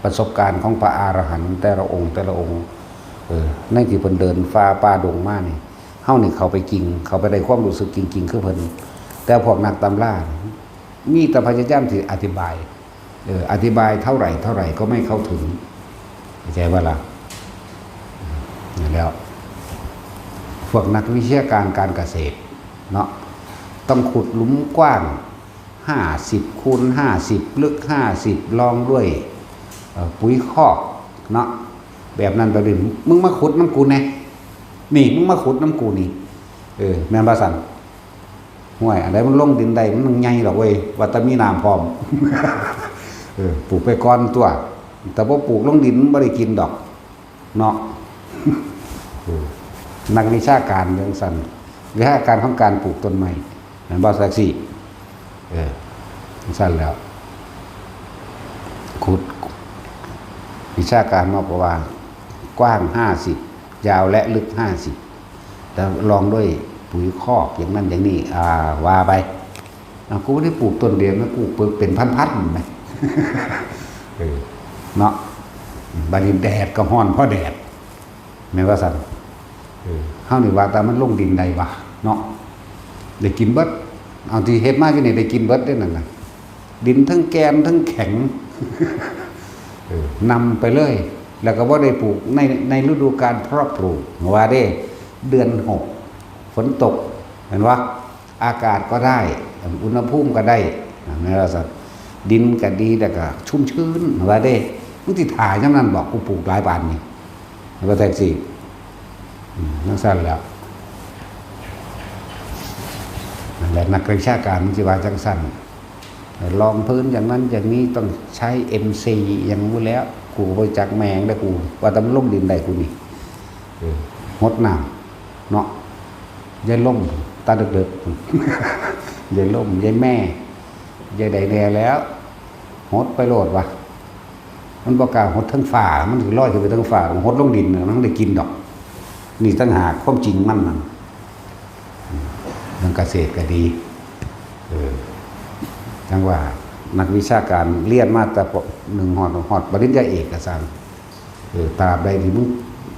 ประสบการณ์ของพระอรหันต์แต่ละองค์ แต่ละองค์ เออ ในที่เพิ่นเดินฝ่าป่าดงมานี่ เฮานี่เข้าไปจริง เข้าไปได้ความรู้สึกจริงๆ คือเพิ่น แต่พวกนักตำรานี่ มีแต่พยายามที่อธิบาย เออ อธิบายเท่าไหร่เท่าไหร่ก็ไม่เข้าถึง เข้าใจบ่ล่ะ นั่นแหล้ว พวกนักวิชาการการเกษตรเนาะ ต้องขุดหลุมกว้าง ห้าสิบ คูณ ห้าสิบ ลึก ห้าสิบ รองด้วย เอ่อ ปุ๋ยคอกเนาะ แบบนั้นแบบนี้ มึงมาขุดนำกูแหน่ นี่ มึงมาขุดนำกูนี่ เออ แม่นบ่ซั่น ห้วย อันใดมันลงดินได้ มันใหญ่ดอกเว้ย ว่าแต่มีน้ำพร้อม เออ ปลูกไปก่อนตัว แต่บ่ปลูกลงดิน มันบ่ได้กินดอก เนาะ เออ นักวิชาการจั่งซั่น วิชาการของการปลูกต้นไม้ แม่นบ่ จั่งซี้ เออ จั่งซั่นแล้ว ขุด วิชาการมาบอกว่า กว้างห้าสิบ ยาวและลึกห้าสิบ แล้วรองด้วยปุ๋ยคอกอย่างนั้นอย่างนี้ อ่า ว่าไป อ่ะ กูบ่ได้ปลูกต้นเดียวนะ กูปลูกเป็นพันๆ แหม เออ เนาะ บัดนี้แดดก็ฮ้อนเพราะแดด แม่นว่าซั่น เออ เฮานี่ว่าแต่มันลงดินได้วะ เนาะ ได้กินเบิด เอาที่เฮ็ดมาอยู่นี่ได้กินเบิดเด้นั่นน่ะ ดินทั้งแกนทั้งแข็ง เออ นำไปเลย แล้วก็บ่ได้ปลูกใน ในฤดูกาลเพาะปลูก ว่าเด้ เดือนหก ฝนตก เห็นบ่ อากาศก็ได้ อุณหภูมิก็ได้ แม่นว่าซั่น ดินก็ดี แล้วก็ชุ่มชื้น ว่าเด้ มึงสิถ่ายจั่งนั้นบ่ กูปลูกหลายปานนี้ ว่าจั่งซี้ อืม จั่งซั่นแหล้ว และนักวิชาการมันสิว่าจังซั่น รองพื้นอย่างนั้นอย่างนี้ต้องใช้ เอ็มซี อย่างนู้นแล้ว กูบ่จักแม่งแล้ว กูว่าแต่มันลงดินได้กูนี่ เออ หดน้ำเนาะ ยายล่ม ตาเดิกๆ ยายล่ม ยายแม่ ยายใดแน่แล้ว หดไปโลดวะ มันบ่กล้าหดเทิงฟ้า มันสิลอยขึ้นไปเทิงฟ้า หดลงดินน่ะ มันได้กินดอก นี่ต่างหากความจริงมันนั่น เรื่องเกษตรก็ดี เออ จั่งว่านักวิชาการเรียนมาแต่ ป.หนึ่ง ฮอด ฮอดปริญญาเอกก็ซ่าง เออ ตราบใดที่มึง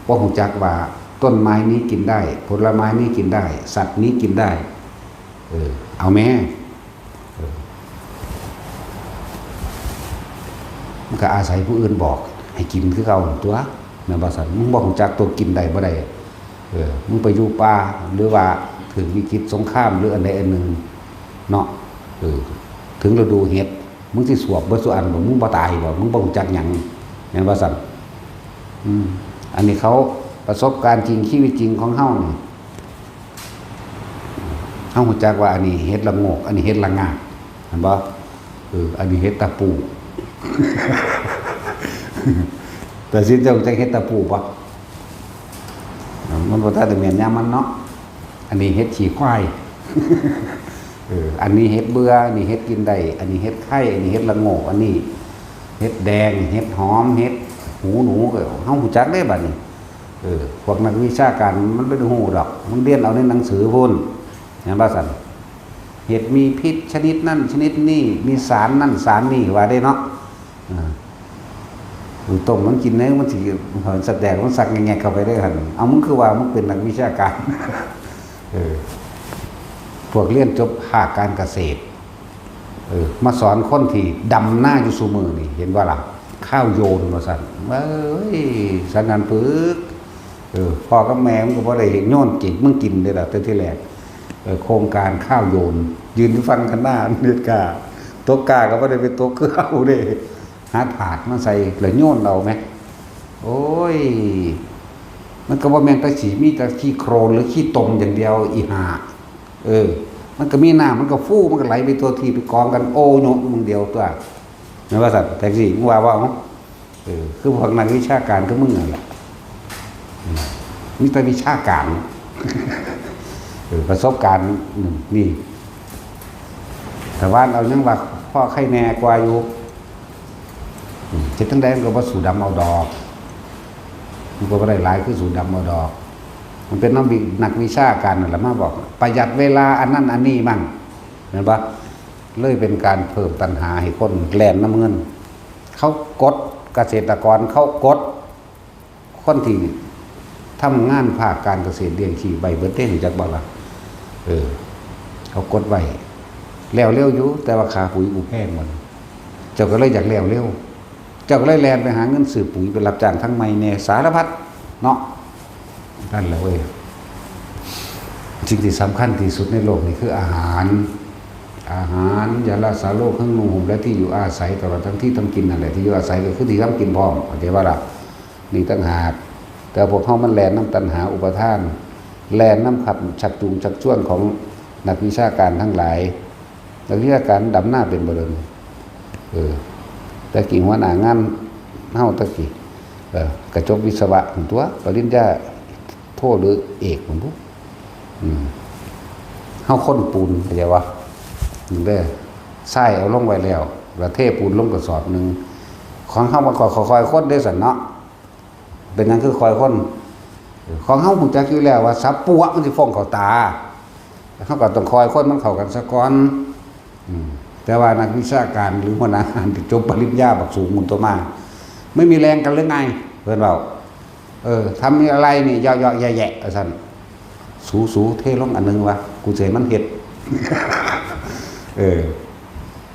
บ่ฮู้จักว่าต้นไม้นี้กินได้ ผลไม้นี้กินได้ สัตว์นี้กินได้ เออ เอาแม่ เออ มันก็อาศัยผู้อื่นบอกให้กินคือเก่าตัว แม่นบ่ซั่น มึงบ่ฮู้จักตัวกินได้บ่ได้ เออ มึงไปอยู่ป่า หรือว่าถืกวิกฤตสงคราม หรืออันใดอันหนึ่งเนาะ เออ ถึงฤดูเห็ด มึงสิสวบเบิดซุอันบ่ มึงบ่ตายบ่ มึงบ่ฮู้จักหยัง แม่นบ่ซั่น อืม อันนี้เขาประสบการณ์จริง ชีวิตจริงของเฮานี่ เฮาฮู้จักว่าอันนี้เห็ดละโงก อันนี้เห็ดละงาก เห็นบ่ เออ อันนี้เห็ดตะปู แต่สิเจ้าจักเห็ดตะปูบ่ มันบ่ทันได้แม่นยามมันเนาะ อันนี้เห็ดขี้ควาย เออ อันนี้เห็ดเบื่อ อันนี้เห็ดกินได้ อันนี้เห็ดไข่ อันนี้เห็ดละโงก อันนี้เห็ดแดง เห็ดหอม เห็ดหูหนู ก็เฮาฮู้จักเด้บัดนี้ เออ พวกนักวิชาการมันบ่ได้ฮู้ดอก มันเรียนเอาในหนังสือพุ้น แม่นบ่ซั่น เห็ดมีพิษชนิดนั้นชนิดนี้ มีสารนั่นสารนี่ว่าเด้เนาะ อ่า มึงต้มมันกินเด้ มันสิ หอยสะแตกมันสักแงกๆเข้าไปได้หั่น เอา มึงคือว่ามึงเป็นนักวิชาการ เออ พวกเรียนจบภาคการเกษตร เออ มาสอนคนที่ดำนาอยู่ซุมื้อนี่ เห็นบ่ล่ะ ข้าวโยนว่าซั่น เอ้ย สันนันปึก เออ พ่อกับแม่มึงก็บ่ได้โยนเก็บมึงกินเด้ล่ะ แต่ทีแรก เออ โครงการข้าวโยน ยืนอยู่ฝั่งคันนา เฮ็ดกล้า ตกกล้าก็บ่ได้ไปตกคือเฮาเด้ หาถาดมาใส่แล้วโยนเอาแหม โอ้ย มันก็บ่แม่นแต่ขี้ มีแต่ขี้โคลนหรือขี้ตมอย่างเดียว อีห่า เออ มันก็มีน้ำ มันก็ฟู มันก็ไหลไปทั่วที่ ไปกองกัน โอ้ โยนอยู่หม่องเดียวตัว แม่นว่าซั่น แต่สิมึงว่าบ่ เออ คือพวกนักวิชาการคือมึงนั่นแหละ อืม มีแต่วิชาการ เออ ประสบการณ์ อืม นี่ แต่ว่าเอายังว่าพ่อไข้แน่กว่าอยู่ อืม เฮ็ดจั่งใดมันก็บ่สู้ดำเอาดอก มันก็บ่ได้หลายคือสู้ดำเอาดอก มันเป็นนักวิ นักวิชาการนั่นแหละมาบอก ประหยัดเวลาอันนั้นอันนี้มั่ง แม่นบ่ เลยเป็นการเพิ่มตัณหาให้คนแล่นนำเงิน เขากด เกษตรกรเขากด คนที่ทำงานภาคการเกษตรเลี้ยงชีพไว้เบิดเด้ รู้จักบ่ล่ะ เออ เขากดไว้ แล้วเร็วอยู่ แต่ว่าค่าปุ๋ยกูแพงหมด เจ้าก็เลยอยากแล้วเร็ว เจ้าก็เลยแล่นไปหาเงินซื้อปุ๋ย ไปรับจ้างทางไม้แน่ สารพัดเนาะ นั่นแหละเว้ย สิ่งที่สำคัญที่สุดในโลกนี้คืออาหาร อาหาร ยารักษาโรค เครื่องนุ่งห่ม และที่อยู่อาศัย ตลอดทั้งที่ทำกินนั่นแหละ ที่อยู่อาศัยก็คือที่ทำกินพร้อม เข้าใจบ่ล่ะ นี่ต่างหาก แต่พวกเฮามันแล่นนำตัณหาอุปาทาน แล่นนำขับชักจูงชักชวนของนักวิชาการทั้งหลาย นักวิชาการดำนาเป็นบ่เดิม เออ แต่กี้หัวหน้างานเฮาแต่กี้ เออ ก็จบวิศวะหั้นตั๊ว ปริญญาโทหรือเอกหั้นบุ อืม เฮาคนปูน เข้าใจบ่ เด้อ ทรายเอาลงไว้แล้ว แล้วเทปูนลงกระสอบหนึ่ง ของเฮามันก็ค่อยๆคนเด้ซั่นเนาะ เป็นหยังคือค่อยคน ของเฮาฮู้จักอยู่แล้วว่าสับปัวมันสิฟองเข้าตา เฮาก็ต้องค่อยคนมันเข้ากันซะก่อน อืม แต่ว่านักวิชาการหรือหัวหน้างานที่จบปริญญาบักสูงพุ้นตั๊วมา ไม่มีแรงกันหรือไง เพิ่นเว้า เออ ทำอะไรนี่ เยาะๆแยะๆ ว่าซั่น สูๆ เทลงอันหนึ่งวะ กูสิให้มันเฮ็ด เออ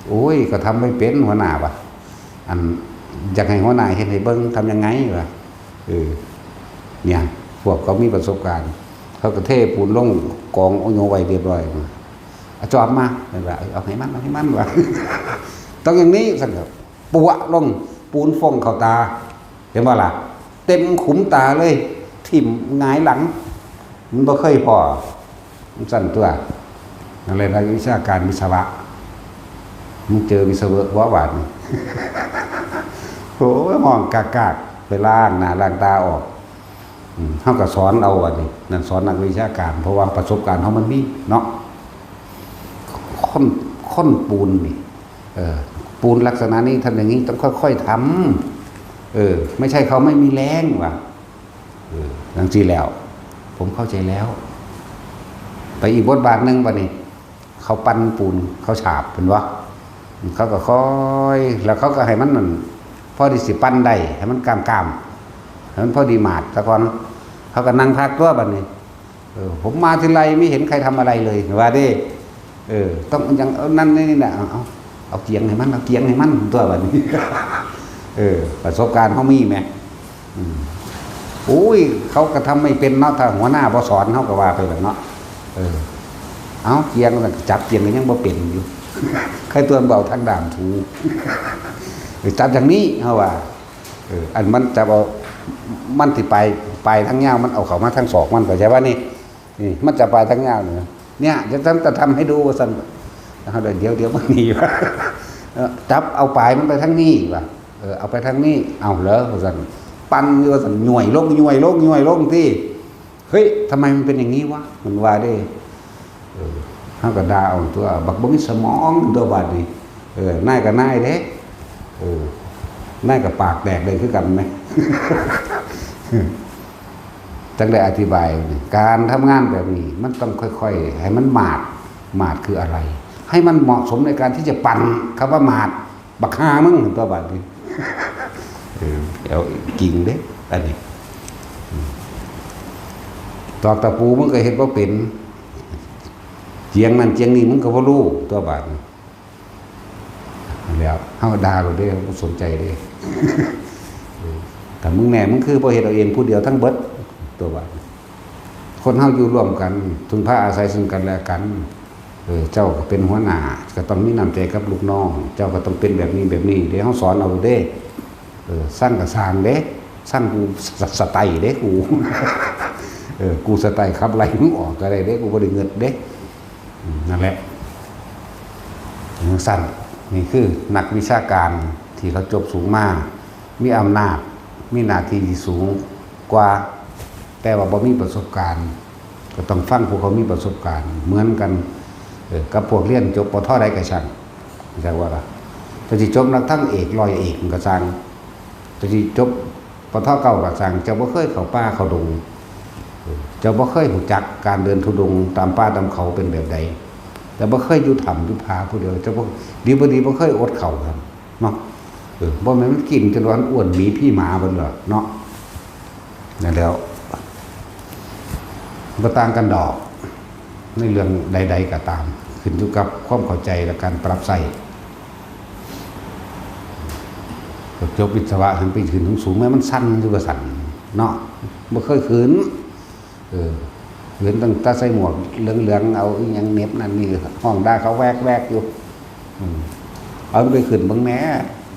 โอ้ย ก็ทำไม่เป็นหัวหน้าวะ อัน อยากให้หัวหน้าเฮ็ดให้เบิ่ง ทำยังไงวะ เออ เนี่ย พวกเขามีประสบการณ์ เขาก็เทปูนลงกองโอโยไว้เรียบร้อย เอาจอบมา เพิ่นว่า เออ เอาให้มัน เอาให้มันวะ ต้องอย่างนี้ ซั่นครับ ปัวะลง ปูนฟองเข้าตา เห็นบ่ล่ะ เต็มขุมตาเลย ทิ่มหงายหลัง มันบ่เคยพ้อ มันซั่นตั๊ว อะไรนะ วิชาการวิศวะ มึงเจอวิศวะบ่บาดนี่ โอ้ย ห้องกากๆ ไปล้างหน้าล้างตาออก อืม เขาก็สอนเอาอันนี้ นั่นสอนนักวิชาการ เพราะว่าประสบการณ์เขามันมีเนาะ คน คนปูนนี่ เออ ปูนลักษณะนี้ทำอย่างนี้ต้องค่อยๆทำ เออ ไม่ใช่เขาไม่มีแรงว่ะ เออ จังซี่แล้ว ผมเข้าใจแล้ว ไปอีกบทบาทหนึ่งบัดนี้ เขาปั้นปูน เขาฉาบ เห็นบ่ เขาก็ค่อย แล้วเขาก็ให้มันนั่น พอดีสิปั้นได้ ให้มันกล้ามๆ ให้มันพอดีมาดซะก่อน เขาก็นั่งพักตัวบัดนี้ เออ ผมมาทีไรไม่เห็นใครทำอะไรเลย ว่าเด้ เออ ต้องอย่าง เอานั่นนี่นะ เอา เอา เอาเกียงให้มัน เอาเกียงให้มัน ตัวบัดนี้ เออ ประสบการณ์เขามีไหม อืม โอ้ย เขาก็ทำไม่เป็นเนาะ ถ้าหัวหน้าบ่สอนเขาก็ว่าไปแบบเนาะ เออ เอาเกียง จับเกียงก็ยังบ่เป็นอยู่ ใครตัวเบาทางด่างถู เออ จับอย่างนี้เขาว่า เออ อันมันจับเอา มันสิไป ไปทางยาว มันเอาเข้ามาทางศอกมัน เข้าใจว่านี่ นี่ มันจะไปทางยาวนี่นะ เนี่ย จะทำ จะทำให้ดูว่าซั่น เขาเลย เดี๋ยว เดี๋ยวมันหนีวะ เออ จับเอาปลายมันไปทางนี้ว่ะ เออ เอาไปทางนี้ เอาเหรอ ว่าซั่น ปั้นอยู่ว่าซั่น หน่วยลง หน่วยลง หน่วยลงที่ เฮ้ย ทำไมมันเป็นอย่างนี้วะ มันว่าเด้ เออ เขาก็ด่าเอาตัว บักบ่มีสมองตัวบาดนี้ เออ นายก็นายเด้ เออ นายก็ปากแตกเลยคือกันไหม จังได้อธิบายนี่ การทำงานแบบนี้ มันต้องค่อยๆ ให้มันมาด มาดคืออะไร ให้มันเหมาะสมในการที่จะปั่น คำว่ามาด บักฮามึงตัวบาดนี้ เออ เดี๋ยวกิงเด้ อันนี้ อืม ตอกตะปูมึงก็เฮ็ดบ่เป็น เจียงนั่นเจียงนี่มึงก็บ่รู้ตัวบาดนี้ แล้วเฮาด่าโลดเด้ บ่สนใจเด้ เออ แต่มึงแน่ มึงคือบ่เฮ็ดเอาเองผู้เดียวทั้งเบิด ตัวบาดนี้ คนเฮาอยู่ร่วมกัน พึ่งพาอาศัยซึ่งกันและกัน เออ เจ้าก็เป็นหัวหน้า ก็ต้องมีน้ำใจกับลูกน้อง เจ้าก็ต้องเป็นแบบนี้แบบนี้ เดี๋ยวเฮาสอนเอาเด้ เออ สั่งก็สั่งเด้ สั่งกูส- สไตล์เด้กู เออ กูสไตล์ขับไล่มึงออกก็ได้เด้ กูบ่ได้เงิดเด้ อืม นั่นแหละ จังซั่น นี่คือนักวิชาการที่เขาจบสูงมา มีอำนาจ มีหน้าที่ที่สูงกว่า แต่ว่าบ่มีประสบการณ์ ก็ต้องฟังผู้เขามีประสบการณ์ เหมือนกัน เออ กับพวกเรียนจบ ป.ท. ใดก็ช่าง จักว่าล่ะ แต่สิจบนักทางเอก ร้อยเอกมันก็ช่าง แต่สิจบ ป.ท. เก้าก็ช่าง เจ้าบ่เคยเข้าป่าเข้าดง เออ เจ้าบ่เคยรู้จักการเดินธุดงค์ตามป่าตามเขาเป็นแบบใด แต่บ่เคยอยู่ถ้ำอยู่ผาผู้เดียว เจ้าบ่ ดีบ่ดีบ่เคยอดข้าวครับ เนาะ เออ บ่แม่นมันกินจนว่ามันอ้วนหมีพี่หมาเบิดเหรอเนาะ นั่นแหล้ว บ่ต่างกันดอก ในเรื่องใดๆก็ตาม ขึ้นอยู่กับความเข้าใจและการปรับใช้ จบวิศวะหันไปขึ้นสูงๆ แม่มันสั่นอยู่ว่าสั่นเนาะ บ่เคยขึ้น เออ เห็นตั้งแต่ใส่หมวกเหลืองๆ เอาอีหยังเหน็บนั่นนี่ ห้องด่าเขาแวกๆ อยู่ อืม เอามันไปขึ้นเบิ่งแหน่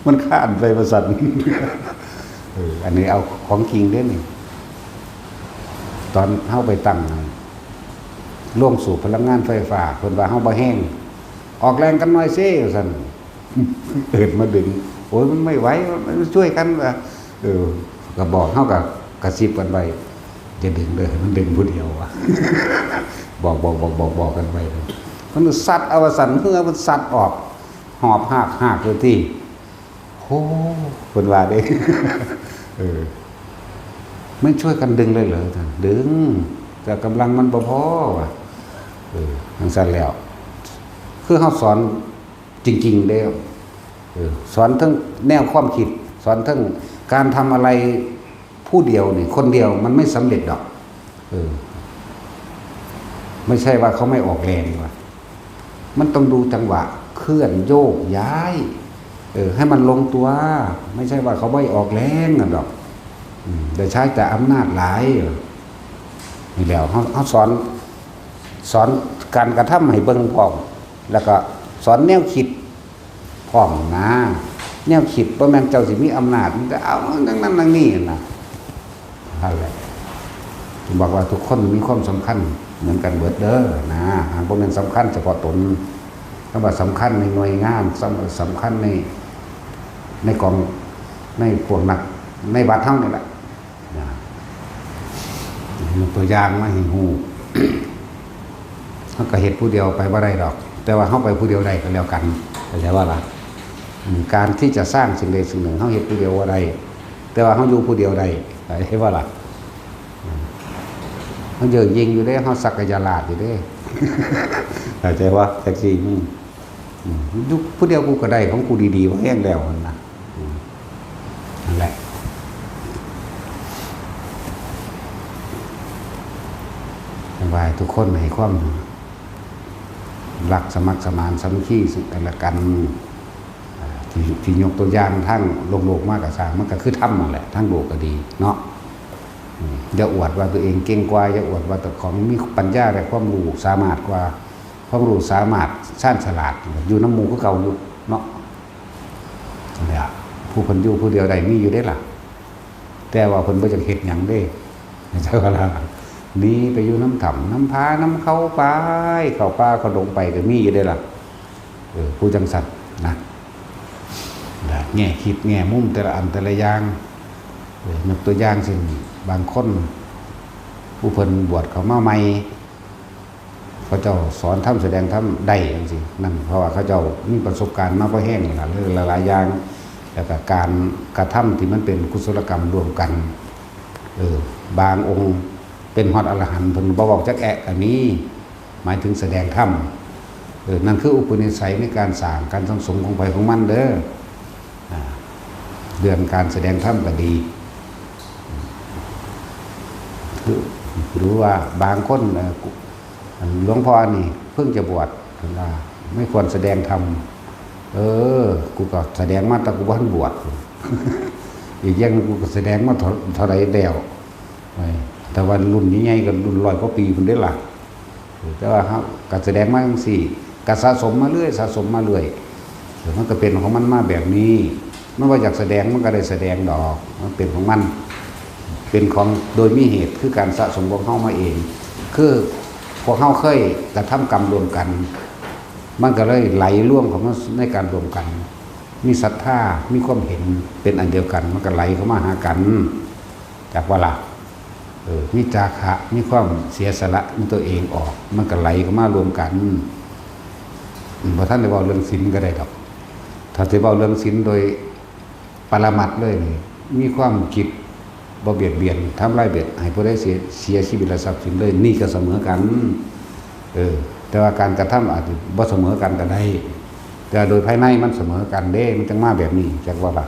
มันคานไปว่าซั่น เออ อันนี้เอาของจริงเด้นี่ ตอนเฮาไปตั้งโรงสูบพลังงานไฟฟ้า เพิ่นว่าเฮาบ่แฮง ออกแรงกันหน่อยซิ ว่าซั่น เอิ้นมาดึง โอ้ย มันไม่ไหว มันช่วยกันว่า เออ ก็บอก เฮาก็กระซิบกันไป อย่าดึงเด้อ มันดึงผู้เดียวว่ะ บอก บอก บอก บอก บอกกันไป มันซัดเอาว่าซั่น เฮือมันซัดออก หอบหากหากเลยที่ โอ้ เพิ่นว่าเด้ เออ ไม่ช่วยกันดึงเลยเหรอ ดึง แต่กำลังมันบ่พอว่ะ เออ จังซั่นแล้ว คือเฮาสอนจริงๆ เด้ เออ สอนทั้งแนวความคิด สอนทั้งการทำอะไรผู้เดียวนี่ คนเดียวมันไม่สำเร็จดอก เออ ไม่ใช่ว่าเขาไม่ออกแรงว่ะ มันต้องดูจังหวะเคลื่อนโยกย้าย เออ ให้มันลงตัว ไม่ใช่ว่าเขาไม่ออกแรงกันดอก อืม แต่ใช้แต่อำนาจหลาย เออ นี่แหล้ว เฮา เฮาสอน สอนการกระทำให้เบิ่งพร้อม แล้วก็สอนแนวคิดพร้อมนะ แนวคิดบ่แม่นเจ้าสิมีอำนาจ มันจะเอานั่นนั่นนั่นนี่นะ นั่นแหละ บอกว่าทุกคนมีความสำคัญ เหมือนกันเบิดเด้อนะ หากบ่แม่นสำคัญเฉพาะตน คำว่าสำคัญในหน่วยงาน สำ- สำคัญใน ในกอง ในพวกนัก ในวัดเฮานี่แหละนะ ยกตัวอย่างมาให้ฮู้ เฮาก็เฮ็ดผู้เดียวไปบ่ได้ดอก แต่ว่าเฮาไปผู้เดียวได้ก็แล้วกัน เข้าใจบ่ล่ะ อืม การที่จะสร้างสิ่งใดสิ่งหนึ่ง เฮาเฮ็ดผู้เดียวบ่ได้ แต่ว่าเฮาอยู่ผู้เดียวได้ เข้าใจบ่ล่ะ อืม เฮาเย่อหยิ่งอยู่เด้ เฮาสักยาลาดอยู่เด้ เข้าใจบ่ จักซี่ อืม อืม อยู่ผู้เดียวกูก็ได้ของกูดีๆ พอแฮงแล้วหั่นนะ อืม นั่นแหละ ว่าให้ทุกคนให้ความรักสมัครสมานสามัคคีซึ่งกันและกัน อ่า ที่- ที่ยกตัวอย่างทางโลกๆ มาก็ซ่าง มันก็คือธรรมนั่นแหละ ทางโลกก็ดีเนาะ อืม อย่าอวดว่าตัวเองเก่งกว่า อย่าอวดว่าเจ้าของมีปัญญาและความรู้สามารถกว่า ความรู้สามารถชาญฉลาด อยู่นำหมู่คือเก่าอยู่เนาะ เนี่ย ผู้เพิ่นอยู่ผู้เดียวได้มีอยู่เด้ล่ะ แต่ว่าเพิ่นบ่อยากเฮ็ดหยังเด้ เข้าใจบ่ล่ะ หนีไปอยู่นำถ้ำนำผานำเขาไป เข้าป่าเข้าดงไปก็มีอยู่เด้ล่ะ เออ ผู้จั่งซั้นนะ และแง่คิดแง่มุมแต่ละอันแต่ละอย่าง เออ ยกตัวอย่างเช่น บางคน ผู้เพิ่นบวชเข้ามาใหม่ เขาเจ้าสอนธรรมแสดงธรรมได้จั่งซี้ นั่นเพราะว่าเขาเจ้ามีประสบการณ์มาพอแฮงแล้วล่ะ เรื่องหลายๆ อย่าง แล้วก็การกระทำที่มันเป็นกุศลกรรมร่วมกัน เออ บางองค์เป็นฮอดอรหันต์ เพิ่นบ่เว้าจักแอะก็มี หมายถึงแสดงธรรม เออ นั่นคืออุปนิสัยในการสร้างการสั่งสมของไผของมันเด้อ อ่า เรื่องการแสดงธรรมก็ดี คือ หรือว่าบางคน เอ่อ กู- อันหลวงพ่อนี่เพิ่งจะบวช เพิ่นว่าไม่ควรแสดงธรรม เออ กูก็แสดงมาแต่กูบ่ทันบวช อีกอย่างหนึ่งกูก็แสดงมาเท่า- เท่าใดแล้ว ไว้ แต่ว่ารุ่นใหญ่ๆ ก็รุ่นร้อยกว่าปีพุ้นเด้ล่ะ เออ แต่ว่าเฮาก็แสดงมาจั่งซี้ ก็สะสมมาเรื่อย สะสมมาเรื่อย เออ มันก็เป็นของมันมาแบบนี้ มันว่าอยากแสดงมันก็ได้แสดงดอก มันเป็นของมัน เป็นของโดยมีเหตุ คือการสะสมของเฮามาเอง คือพวกเฮาเคยกระทำกรรมร่วมกัน มันก็เลยไหลรวมเข้ามาในการร่วมกัน มีศรัทธา มีความเห็นเป็นอันเดียวกัน มันก็ไหลเข้ามาหากัน จักบ่ล่ะ เออ มีจาคะ มีความเสียสละในตัวเองออก มันก็ไหลเข้ามารวมกัน อืม บ่ทันได้เว้าเรื่องศีลก็ได้ดอก ถ้าสิเว้าเรื่องศีลโดยปรมัตถ์เลยนี่ มีความคิดบ่เบียดเบียน ทำลายเบียดให้ผู้ใดเสีย- เสียชีวิตและทรัพย์สินเลย นี่ก็เสมอกัน เออ แต่ว่าการกระทำอาจจะบ่เสมอกันก็ได้ แต่โดยภายในมันเสมอกันเด้ มันจั่งมาแบบนี้ จักว่าล่ะ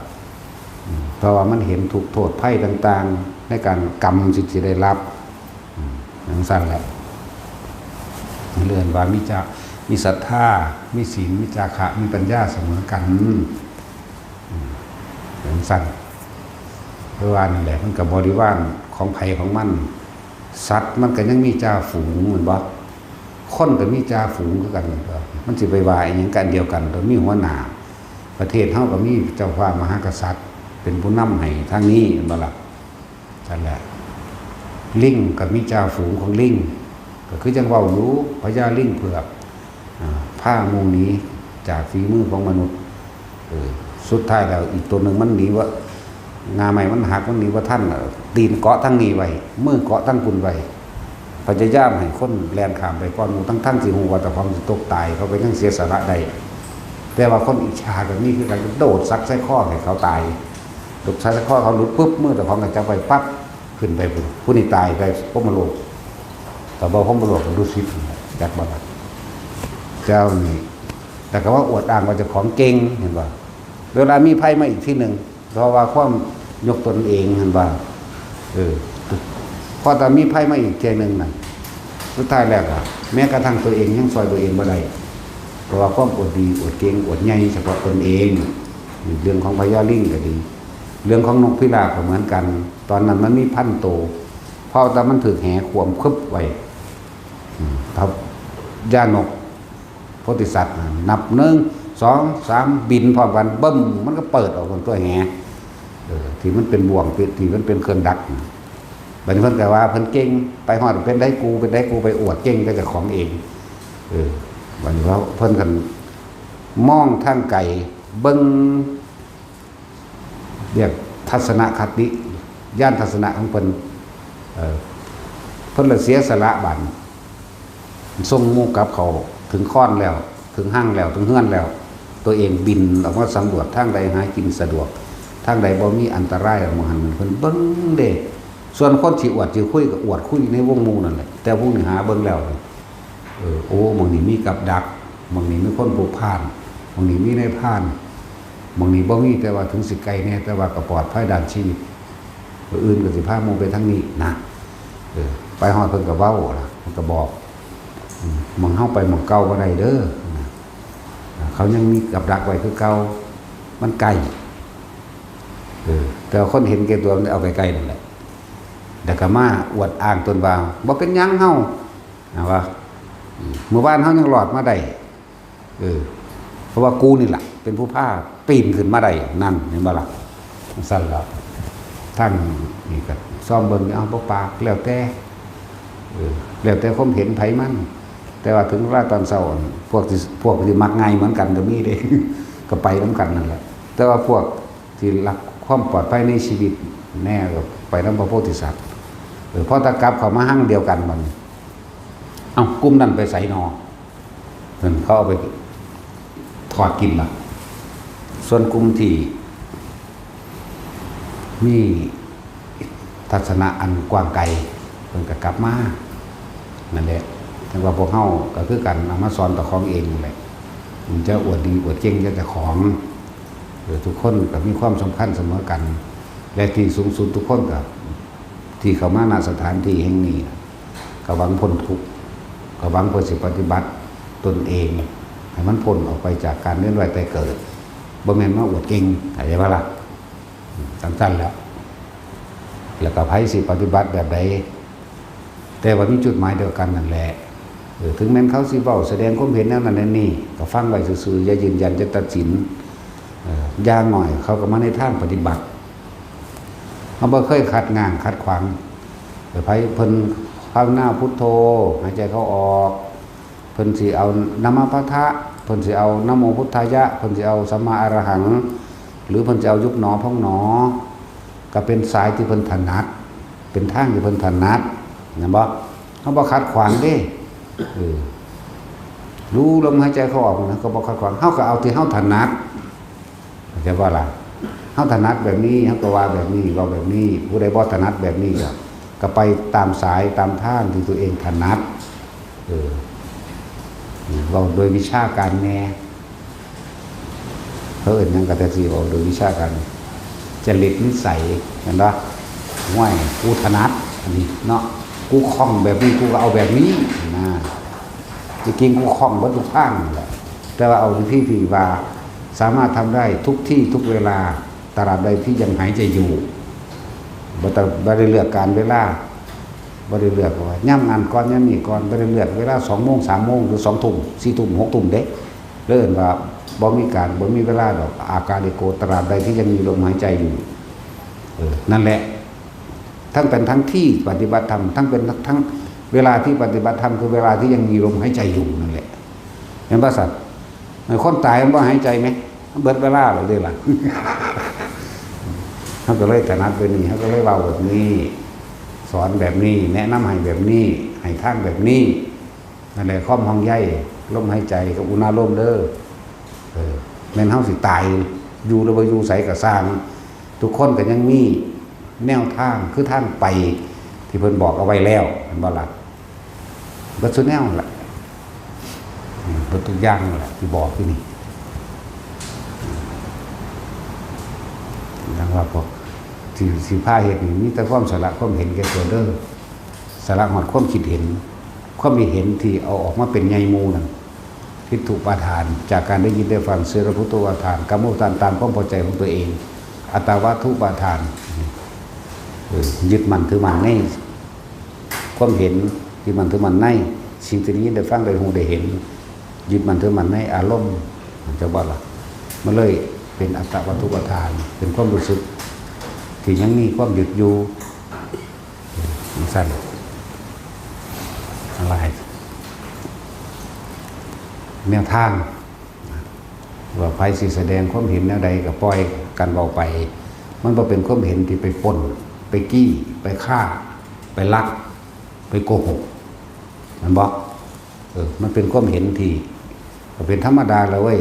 อืม เพราะว่ามันเห็นทุกข์โทษภัยต่างๆ ในการกรรมที่สิได้รับ อืม จั่งซั้นแหละ เรื่องว่ามีจา- มีศรัทธา มีศีล มีจาคะ มีปัญญาเสมอกัน อืม จั่งซั้น เพราะว่านั่นแหละ มันก็บริวารของไผของมัน สัตว์มันก็ยังมีจ่าฝูงแม่นบ่ คนก็มีจ่าฝูงคือกันแม่นบ่ มันสิไปว่าอิหยังกันเดียวกัน ก็มีหัวหน้า ประเทศเฮาก็มีเจ้าฟ้ามหากษัตริย์ เป็นผู้นำให้ทางนี้แม่นบ่ล่ะ นั่นแหละ ลิงก็มีจ่าฝูงของลิง ก็คือจั่งเว้าอยู่ พญาลิงเผือก อ่า พาหมู่หนีจากฝีมือของมนุษย์ เออ สุดท้ายแล้วอีกตัวหนึ่งมันหนีว่า งาไม้มันหัก มันหนีบ่ทัน เออ ตีนเกาะทางนี้ไว้ มือเกาะทางพุ้นไว้ พยายามให้คนแล่นข้ามไปก่อนหมู่ ทั้งๆ สิฮู้ว่าเจ้าของสิตกตาย เขาก็ยังเสียสละได้ แต่ว่าคนอิจฉาก็มีคือกัน โดดสักใส่คอให้เขาตาย โดดสักใส่คอเขาหลุดปุ๊บ มือเจ้าของก็จับไว้ปั๊บ ขึ้นไปพุ้น ผู้นี้ตายไปพรหมโลก แต่บ่พรหมโลกก็ดุสิต จักบ่ล่ะ เจ้านี่ แต่ก็ว่าอวดอ้างว่าเจ้าของเก่ง เห็นบ่ เวลามีภัยมาอีกทีหนึ่ง เพราะว่าความยกตนเอง เห็นบ่ เออ พอแต่มีภัยมาอีกเทื่อหนึ่งนั่น สุดท้ายแล้วอะ แม้กระทั่งตัวเองยังซ่อยตัวเองบ่ได้ เพราะว่าความอวดดี อวดเก่ง อวดใหญ่เฉพาะตนเอง เรื่องของพญาลิงก็ดี เรื่องของนกพิราบก็เหมือนกัน ตอนนั้นมันมีพันโต พอแต่มันถืกแหขวมคึบไว้ อืม พญานกโพธิสัตว์น่ะนับหนึ่ง สอง สาม บินพร้อมกัน บึ้ม มันก็เปิดออกเป็นตัวแห เออ ที่มันเป็นบ่วง ที่มันเป็นเครื่องดักน่ะ ไป บัดนี้เพิ่นก็ว่าเพิ่นเก่ง ไปฮอดเป็นได้กู เป็นได้กู ไปอวดเก่งแต่เจ้าของเอง เออ บัดนี้ว่าเพิ่นกันมองทางไกล เบิ่ง เรียกทัศนคติ ญาณทัศนะของเพิ่น เอ่อ เพิ่นละเสียสละบัด ส่งหมู่กลับเข้าถึงคอนแล้ว ถึงฮังแล้ว ถึงเฮือนแล้ว ตัวเองบินออกมาสำรวจทางใดหากินสะดวก ทางใดบ่มีอันตราย หม่องหั้นเพิ่นเบิ่งเด้ ส่วนคนสิอวดสิคุยก็อวดคุยในวงหมู่นั่นแหละ แต่พวกนี้หาเบิ่งแล้ว เออ โอ้ หม่องนี้มีกับดัก หม่องนี้มีคนพลุกพล่าน หม่องนี้มีนายพราน หม่องนี้บ่มี แต่ว่าถึงสิไกลแน่ แต่ว่าก็ปลอดภัยด้านชีวิต มื้ออื่นก็สิพาหมู่ไปทางนี้นะ เออ ไปฮอดเพิ่นก็เว้าล่ะ เพิ่นก็บอก อืม หม่องเฮาไปหม่องเก่าบ่ได้เด้อนะ เขายังมีกับดักไว้คือเก่า มันไกล เออ แต่ว่าคนเห็นแก่ตัวมันเอาใกล้ๆนั่นแหละ แล้วก็มาอวดอ้างตนว่า บ่เป็นหยังเฮา นะว่า อืม มื้อวานเฮายังรอดมาได้ เออ เพราะว่ากูนี่แหละเป็นผู้พาปีนขึ้นมาได้ นั่น เห็นบ่ล่ะ จั่งซั้นแล้ว ทั้งนี่ก็ซ่อมเบิ่ง เอา บ่ปาก แล้วแต่ เออ แล้วแต่ความเห็นไผมัน แต่ว่าถึงเวลาตอนเช้า พวกที่ พวกที่มักง่ายเหมือนกันก็มีเด้ ก็ไปนำกันนั่นแหละ แต่ว่าพวกที่รักความปลอดภัยในชีวิตแน่ก็ไปนำพระโพธิสัตว์ เออ พอตะกลับเข้ามาฮังเดียวกันบัดนี้ เอ้า กลุ่มนั้นไปไสนอ นั่นเขาเอาไปทอดกินละ ส่วนกลุ่มที่มีทัศนะอันกว้างไกล เพิ่นก็กลับมา นั่นแหละ แต่ว่าพวกเฮาก็คือกัน เอามาสอนเจ้าของเองนั่นแหละ มันจะอวดดีอวดเก่งจะเจ้าของ เออ ทุกคนก็มีความสำคัญเสมอกัน และที่สูงสุดทุกคนก็ ที่เข้ามาณสถานที่แห่งนี้ ก็หวังพ้นทุกข์ ก็หวังเพื่อสิปฏิบัติตนเอง ให้มันพ้นออกไปจากการเวียนว่ายตายเกิด บ่แม่นมาอวดเก่ง เข้าใจบ่ล่ะ จั่งซั้นแหล้ว แล้วก็ไผสิปฏิบัติแบบใด แต่ว่ามีจุดหมายเดียวกันนั่นแหละ เออ ถึงแม้นเขาสิเว้าแสดงความเห็นแนวนั้นแนวนี้ ก็ฟังไว้ซื่อๆ อย่ายืนยัน อย่าตัดสิน เออ อย่างน้อยเขาก็มาในทางปฏิบัติ เฮาบ่เคยขัดง้างขัดขวาง เออ ไผเพิ่นภาวนาพุทโธ หายใจเข้าออก เพิ่นสิเอานะมะพะทะ เพิ่นสิเอานะโมพุทธายะ เพิ่นสิเอาสัมมาอะระหัง หรือเพิ่นสิเอายุบหนอพองหนอ ก็เป็นสายที่เพิ่นถนัด เป็นทางที่เพิ่นถนัด แม่นบ่ เฮาบ่ขัดขวางเด้ เออ รู้ลมหายใจเข้าออกนะ ก็บ่ขัดขวาง เฮาก็เอาที่เฮาถนัด เข้าใจบ่ล่ะ เฮาถนัดแบบนี้ เฮาก็ว่าแบบนี้ เว้าแบบนี้ ผู้ใดบ่ถนัดแบบนี้ก็ ก็ไปตามสายตามทางที่ตัวเองถนัด เออ เว้าโดยวิชาการแหน่ เขาเอิ้นหยังก็แต่สิเว้าโดยวิชาการ จริตนิสัย แม่นบ่ ห้วย กูถนัด อันนี้เนาะ กูคล่องแบบนี้ กูก็เอาแบบนี้ นะ จริงๆ กูคล่องเบิดทุกทางนั่นแหละ แต่ว่าเอาที่ที่ว่าสามารถทำได้ทุกที่ทุกเวลา ตราบใดที่ยังหายใจอยู่ บ่ต้อง บ่ได้เลือกการเวลา บ่ได้เลือกว่ายามนั้นก่อน ยามนี้ก่อน บ่ได้เลือกเวลาสองโมง สามโมง หรือสองทุ่ม สี่ทุ่ม หกทุ่มเด้ เอิ้นว่าบ่มีการ บ่มีเวลาดอก อาการลิโก ตราบใดที่ยังมีลมหายใจอยู่ เออ นั่นแหละ ทั้งเป็นทั้งที่ปฏิบัติธรรม ทั้งเป็นทั้งเวลาที่ปฏิบัติธรรม คือเวลาที่ยังมีลมหายใจอยู่นั่นแหละ เห็นบ่ซั่น คนตายมันบ่หายใจไหม มันเบิดเวลาแล้วเด้ล่ะ เฮาก็เลยถนัดแบบนี้ เฮาก็เลยเว้าแบบนี้ สอนแบบนี้ แนะนำให้แบบนี้ ให้ทางแบบนี้ นั่นแหละ ความห่วงใย ลมหายใจกับอุณาโลมเด้อ เออ แม่นเฮาสิตาย อยู่หรือบ่อยู่ไสก็ซ่าง ทุกคนก็ยังมีแนวทาง คือทางไป ที่เพิ่นบอกเอาไว้แล้ว เห็นบ่ล่ะ เบิดซุแนวนั่นล่ะ อืม เบิดทุกอย่างนั่นแหละ ที่บอกอยู่นี่ ดังว่าพวกที่ สิพาเฮ็ดนี่ มีแต่ความสละความเห็นแก่ตัวเด้อ สละฮอดความคิดเห็น ความคิดเห็นที่เอาออกมาเป็นใหญ่หมู่นั่น ทิฏฐุปาทาน จากการได้ยินได้ฟัง เสรภูตุปาทาน กรรมุปาทาน ตามความพอใจของตัวเอง อัตตาวัตถุปาทาน เออ ยึดมั่นถือมั่นในความเห็น ยึดมั่นถือมั่นในสิ่งที่ได้ยินได้ฟังได้ฮู้ได้เห็น ยึดมั่นถือมั่นในอารมณ์ เข้าใจบ่ล่ะ มันเลยเป็นอัตตาวัตถุปาทาน เป็นความรู้สึกที่ยังมีความยึดอยู่ สั้นอะไร แนวทาง ว่าไผสิแสดงความเห็นแนวใดก็ปล่อยกันเว้าไป มันบ่เป็นความเห็นที่ไปปล้น ไปจี้ ไปฆ่า ไปลัก ไปโกหก แม่นบ่ เออ มันเป็นความเห็นที่ ก็เป็นธรรมดาแล้วเว้ย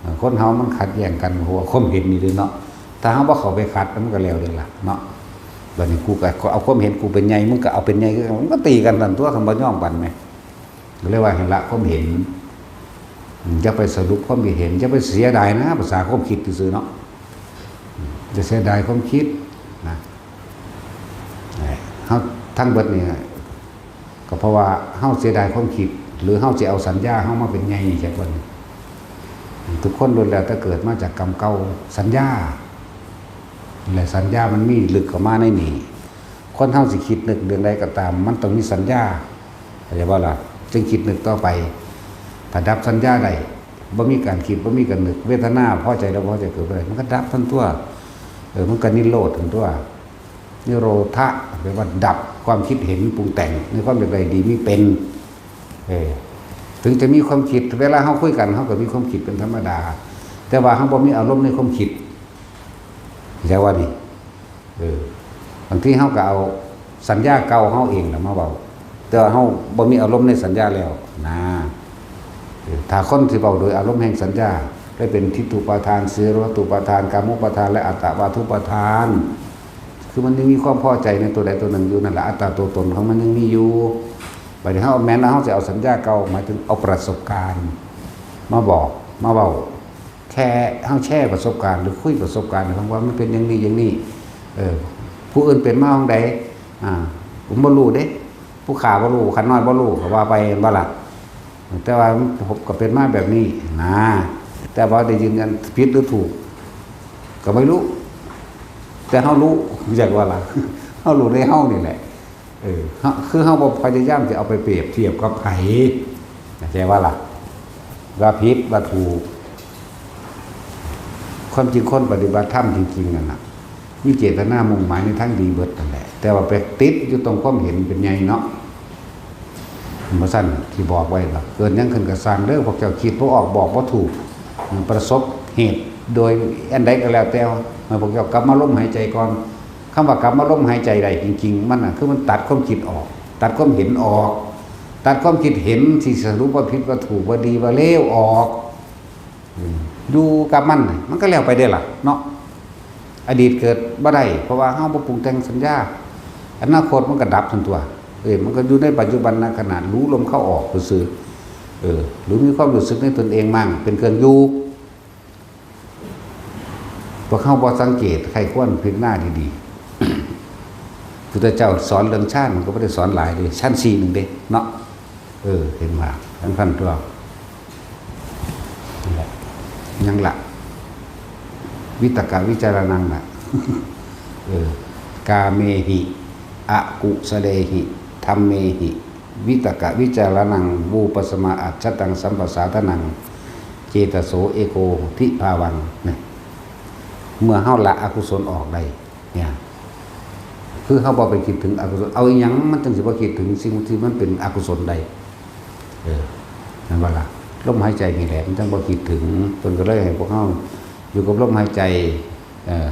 เออ คนเฮามันขัดแย้งกันเพราะว่าความเห็นนี่เด้เนาะ ถ้าเฮาบ่เข้าไปขัดมันก็แล้วเด้ล่ะเนาะ บัดนี้กูก็เอาความเห็นกูเป็นใหญ่ มึงก็เอาเป็นใหญ่คือกัน มันก็ตีกันนั่นตั๊ว คันบ่ยอมกันแหม ก็เลยว่าให้ละความเห็น อืม อย่าไปสรุปความคิดเห็น อย่าไปเสียดายนะ ภาษาความคิดซื่อๆเนาะ อืม อย่าเสียดายความคิดนะ เฮาทั้งเบิดนี่ ก็เพราะว่าเฮาเสียดายความคิด หรือเฮาสิเอาสัญญาเฮามาเป็นใหญ่จักวัน ทุกคนล้วนแล้วแต่เกิดมาจากกรรมเก่า สัญญา และสัญญามันมีลึกเข้ามาในนี่ คนเฮาสิคิดนึกเรื่องใดก็ตาม มันต้องมีสัญญา เข้าใจบ่ล่ะ จึงคิดนึกต่อไป ถ้าดับสัญญาได้ บ่มีการคิด บ่มีการนึก เวทนาพอใจแล้วบ่พอใจเกิดบ่ได้ มันก็ดับทันตั๊ว เออ มันก็นิโรธทันตั๊ว นิโรธะ แปลว่าดับความคิดเห็นปรุงแต่งในความอยากได้ดีมีเป็น เออ ถึงจะมีความคิด เวลาเฮาคุยกัน เฮาก็มีความคิดเป็นธรรมดา แต่ว่าเฮาบ่มีอารมณ์ในความคิด เข้าใจว่านี่ เออ บางทีเฮาก็เอาสัญญาเก่าเฮาเองน่ะมาเว้า แต่ว่าเฮาบ่มีอารมณ์ในสัญญาแล้วนะ เออ ถ้าคนที่เว้าโดยอารมณ์แห่งสัญญา ได้เป็นทิฏฐุปาทาน สีลพัตถุปาทาน กามุปาทาน และอัตตวาทุปาทาน คือมันยังมีความพอใจในตัวใดตัวหนึ่งอยู่นั่นแหละ อัตตาตัวตนของมันยังมีอยู่ บัดนี้เฮาแม้นเฮาสิเอาสัญญาเก่า หมายถึงเอาประสบการณ์ มาบอก มาเว้า แค่เฮาแชร์ประสบการณ์ หรือคุยประสบการณ์ให้ฟังว่ามันเป็นอย่างนี้อย่างนี้ เออ ผู้อื่นเป็นมาจั่งใด อ่า ผมบ่รู้เด้ ผู้ข้าบ่รู้ ข้าน้อยบ่รู้ ก็ว่าไป แม่นบ่ล่ะ แต่ว่าผมก็เป็นมาแบบนี้นะ แต่ว่าได้ยืนยันผิดหรือถูก ก็ไม่รู้ แต่เฮารู้ จักว่าล่ะ เฮารู้ในเฮานี่แหละ เออ เฮา คือเฮาบ่พยายามสิเอาไปเปรียบเทียบกับไผ เข้าใจว่าล่ะ ว่าผิดว่าถูก ความจริงคนปฏิบัติธรรมจริงๆนั่นน่ะ มีเจตนามุ่งหมายในทางดีเบิดนั่นแหละ แต่ว่าไปติดอยู่ตรงความเห็นเป็นใหญ่เนาะ บ่ซั่นที่บอกไว้ล่ะ เกิดหยังขึ้นก็ซ่างเด้อ พวกเจ้าคิดบ่ออก บอกบ่ถูก ประสบเหตุโดยอันใดก็แล้วแต่ ให้พวกเจ้ากลับมาลมหายใจก่อน คำว่ากลับมาลมหายใจได้จริงๆ มันน่ะ คือมันตัดความคิดออก ตัดความเห็นออก ตัดความคิดเห็นที่สรุปว่าผิดว่าถูกว่าดีว่าเลวออก อืม อยู่กับมันน่ะ มันก็แล้วไปเด้ล่ะเนาะ อดีตเกิดบ่ได้ เพราะว่าเฮาบ่ปรุงแต่งสัญญา อนาคตมันก็ดับทันตั๊ว เอ้ย มันก็อยู่ในปัจจุบันขณะ รู้ลมเข้าออกซื่อๆ เออ หรือมีความรู้สึกในตนเองมั่ง เป็นเครื่องอยู่ พวกเฮาบ่สังเกต ใคร่ครวญพิจารณาดีๆ พุทธเจ้าสอนเรื่องฌาน มันก็บ่ได้สอนหลายเด้ ฌานสี่หนึ่งเด้ เนาะ เออ เห็นว่าสำคัญตั๊ว นั่นแหละ ยังละ วิตกวิจารณังน่ะ เออ กาเมหิ อกุสเลหิ ธัมเมหิ วิตกวิจารณัง วูปสมาอัจฉตังสัมปสาทนัง เจตโสเอโกทิภาวัง เนี่ย เมื่อเฮาละอกุศลออกได้ เนี่ย คือเฮาบ่ไปคิดถึงอกุศล เอาอิหยังมันจั่งสิบ่คิดถึงสิ่งที่มันเป็นอกุศลได้ เออ นั่นว่าล่ะ ลมหายใจนี่แหละ มันจั่งบ่คิดถึง เพิ่นก็เลยให้พวกเฮาอยู่กับลมหายใจ เออ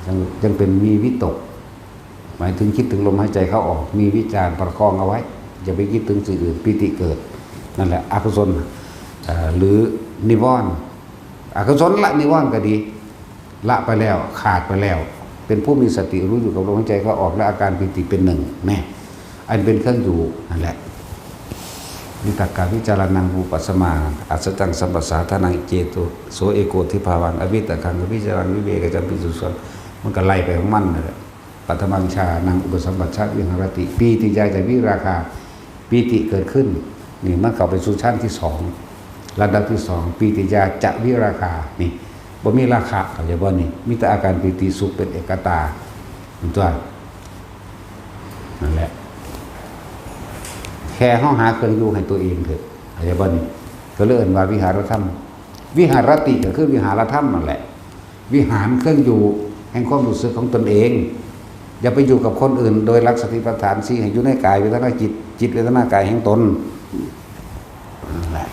จั่ง จั่งเป็นมีวิตก หมายถึงคิดถึงลมหายใจเข้าออก มีวิจารประคองเอาไว้ อย่าไปคิดถึงสิ่งอื่น ปีติเกิด นั่นแหละ อกุศล เอ่อ หรือนิวรณ์ อกุศลละนิวรณ์ก็ดี ละไปแล้ว ขาดไปแล้ว เป็นผู้มีสติรู้อยู่กับลมหายใจเข้าออก และอาการปีติเป็นหนึ่ง แน่ อันเป็นเครื่องอยู่นั่นแหละ วิตกวิจารณัง วูปสมาอัจฉตังสัมปสาทนัง เจตโสเอโกทิภาวัง อวิตกังวิจารัง วิเวกจัมปิสุสัง มันก็ไล่ไปของมันนั่นแหละ ปัทมังฌานังอุปสัมปชฌะวิหารติ ปีติยาจะวิราคา ปีติเกิดขึ้น นี่มันเข้าไปสู่ฌานที่สอง ระดับที่สอง ปีติยาจะวิราคา นี่ บ่มีราคะ เข้าใจบ่นี่ มีแต่อาการปีติสุขเป็นเอกตา มันตั๊ว นั่นแหละ แค่เฮาหาเครื่องอยู่ให้ตัวเองเถอะ เข้าใจบ่นี่ ก็เลยเอิ้นว่าวิหารธรรม วิหารติก็คือวิหารธรรมนั่นแหละ วิหารเครื่องอยู่แห่งความรู้สึกของตนเอง อย่าไปอยู่กับคนอื่น โดยหลักสติปัฏฐานสี่ ให้อยู่ในกายเวทนาจิต จิตเวทนากายแห่งตน นั่นแหละ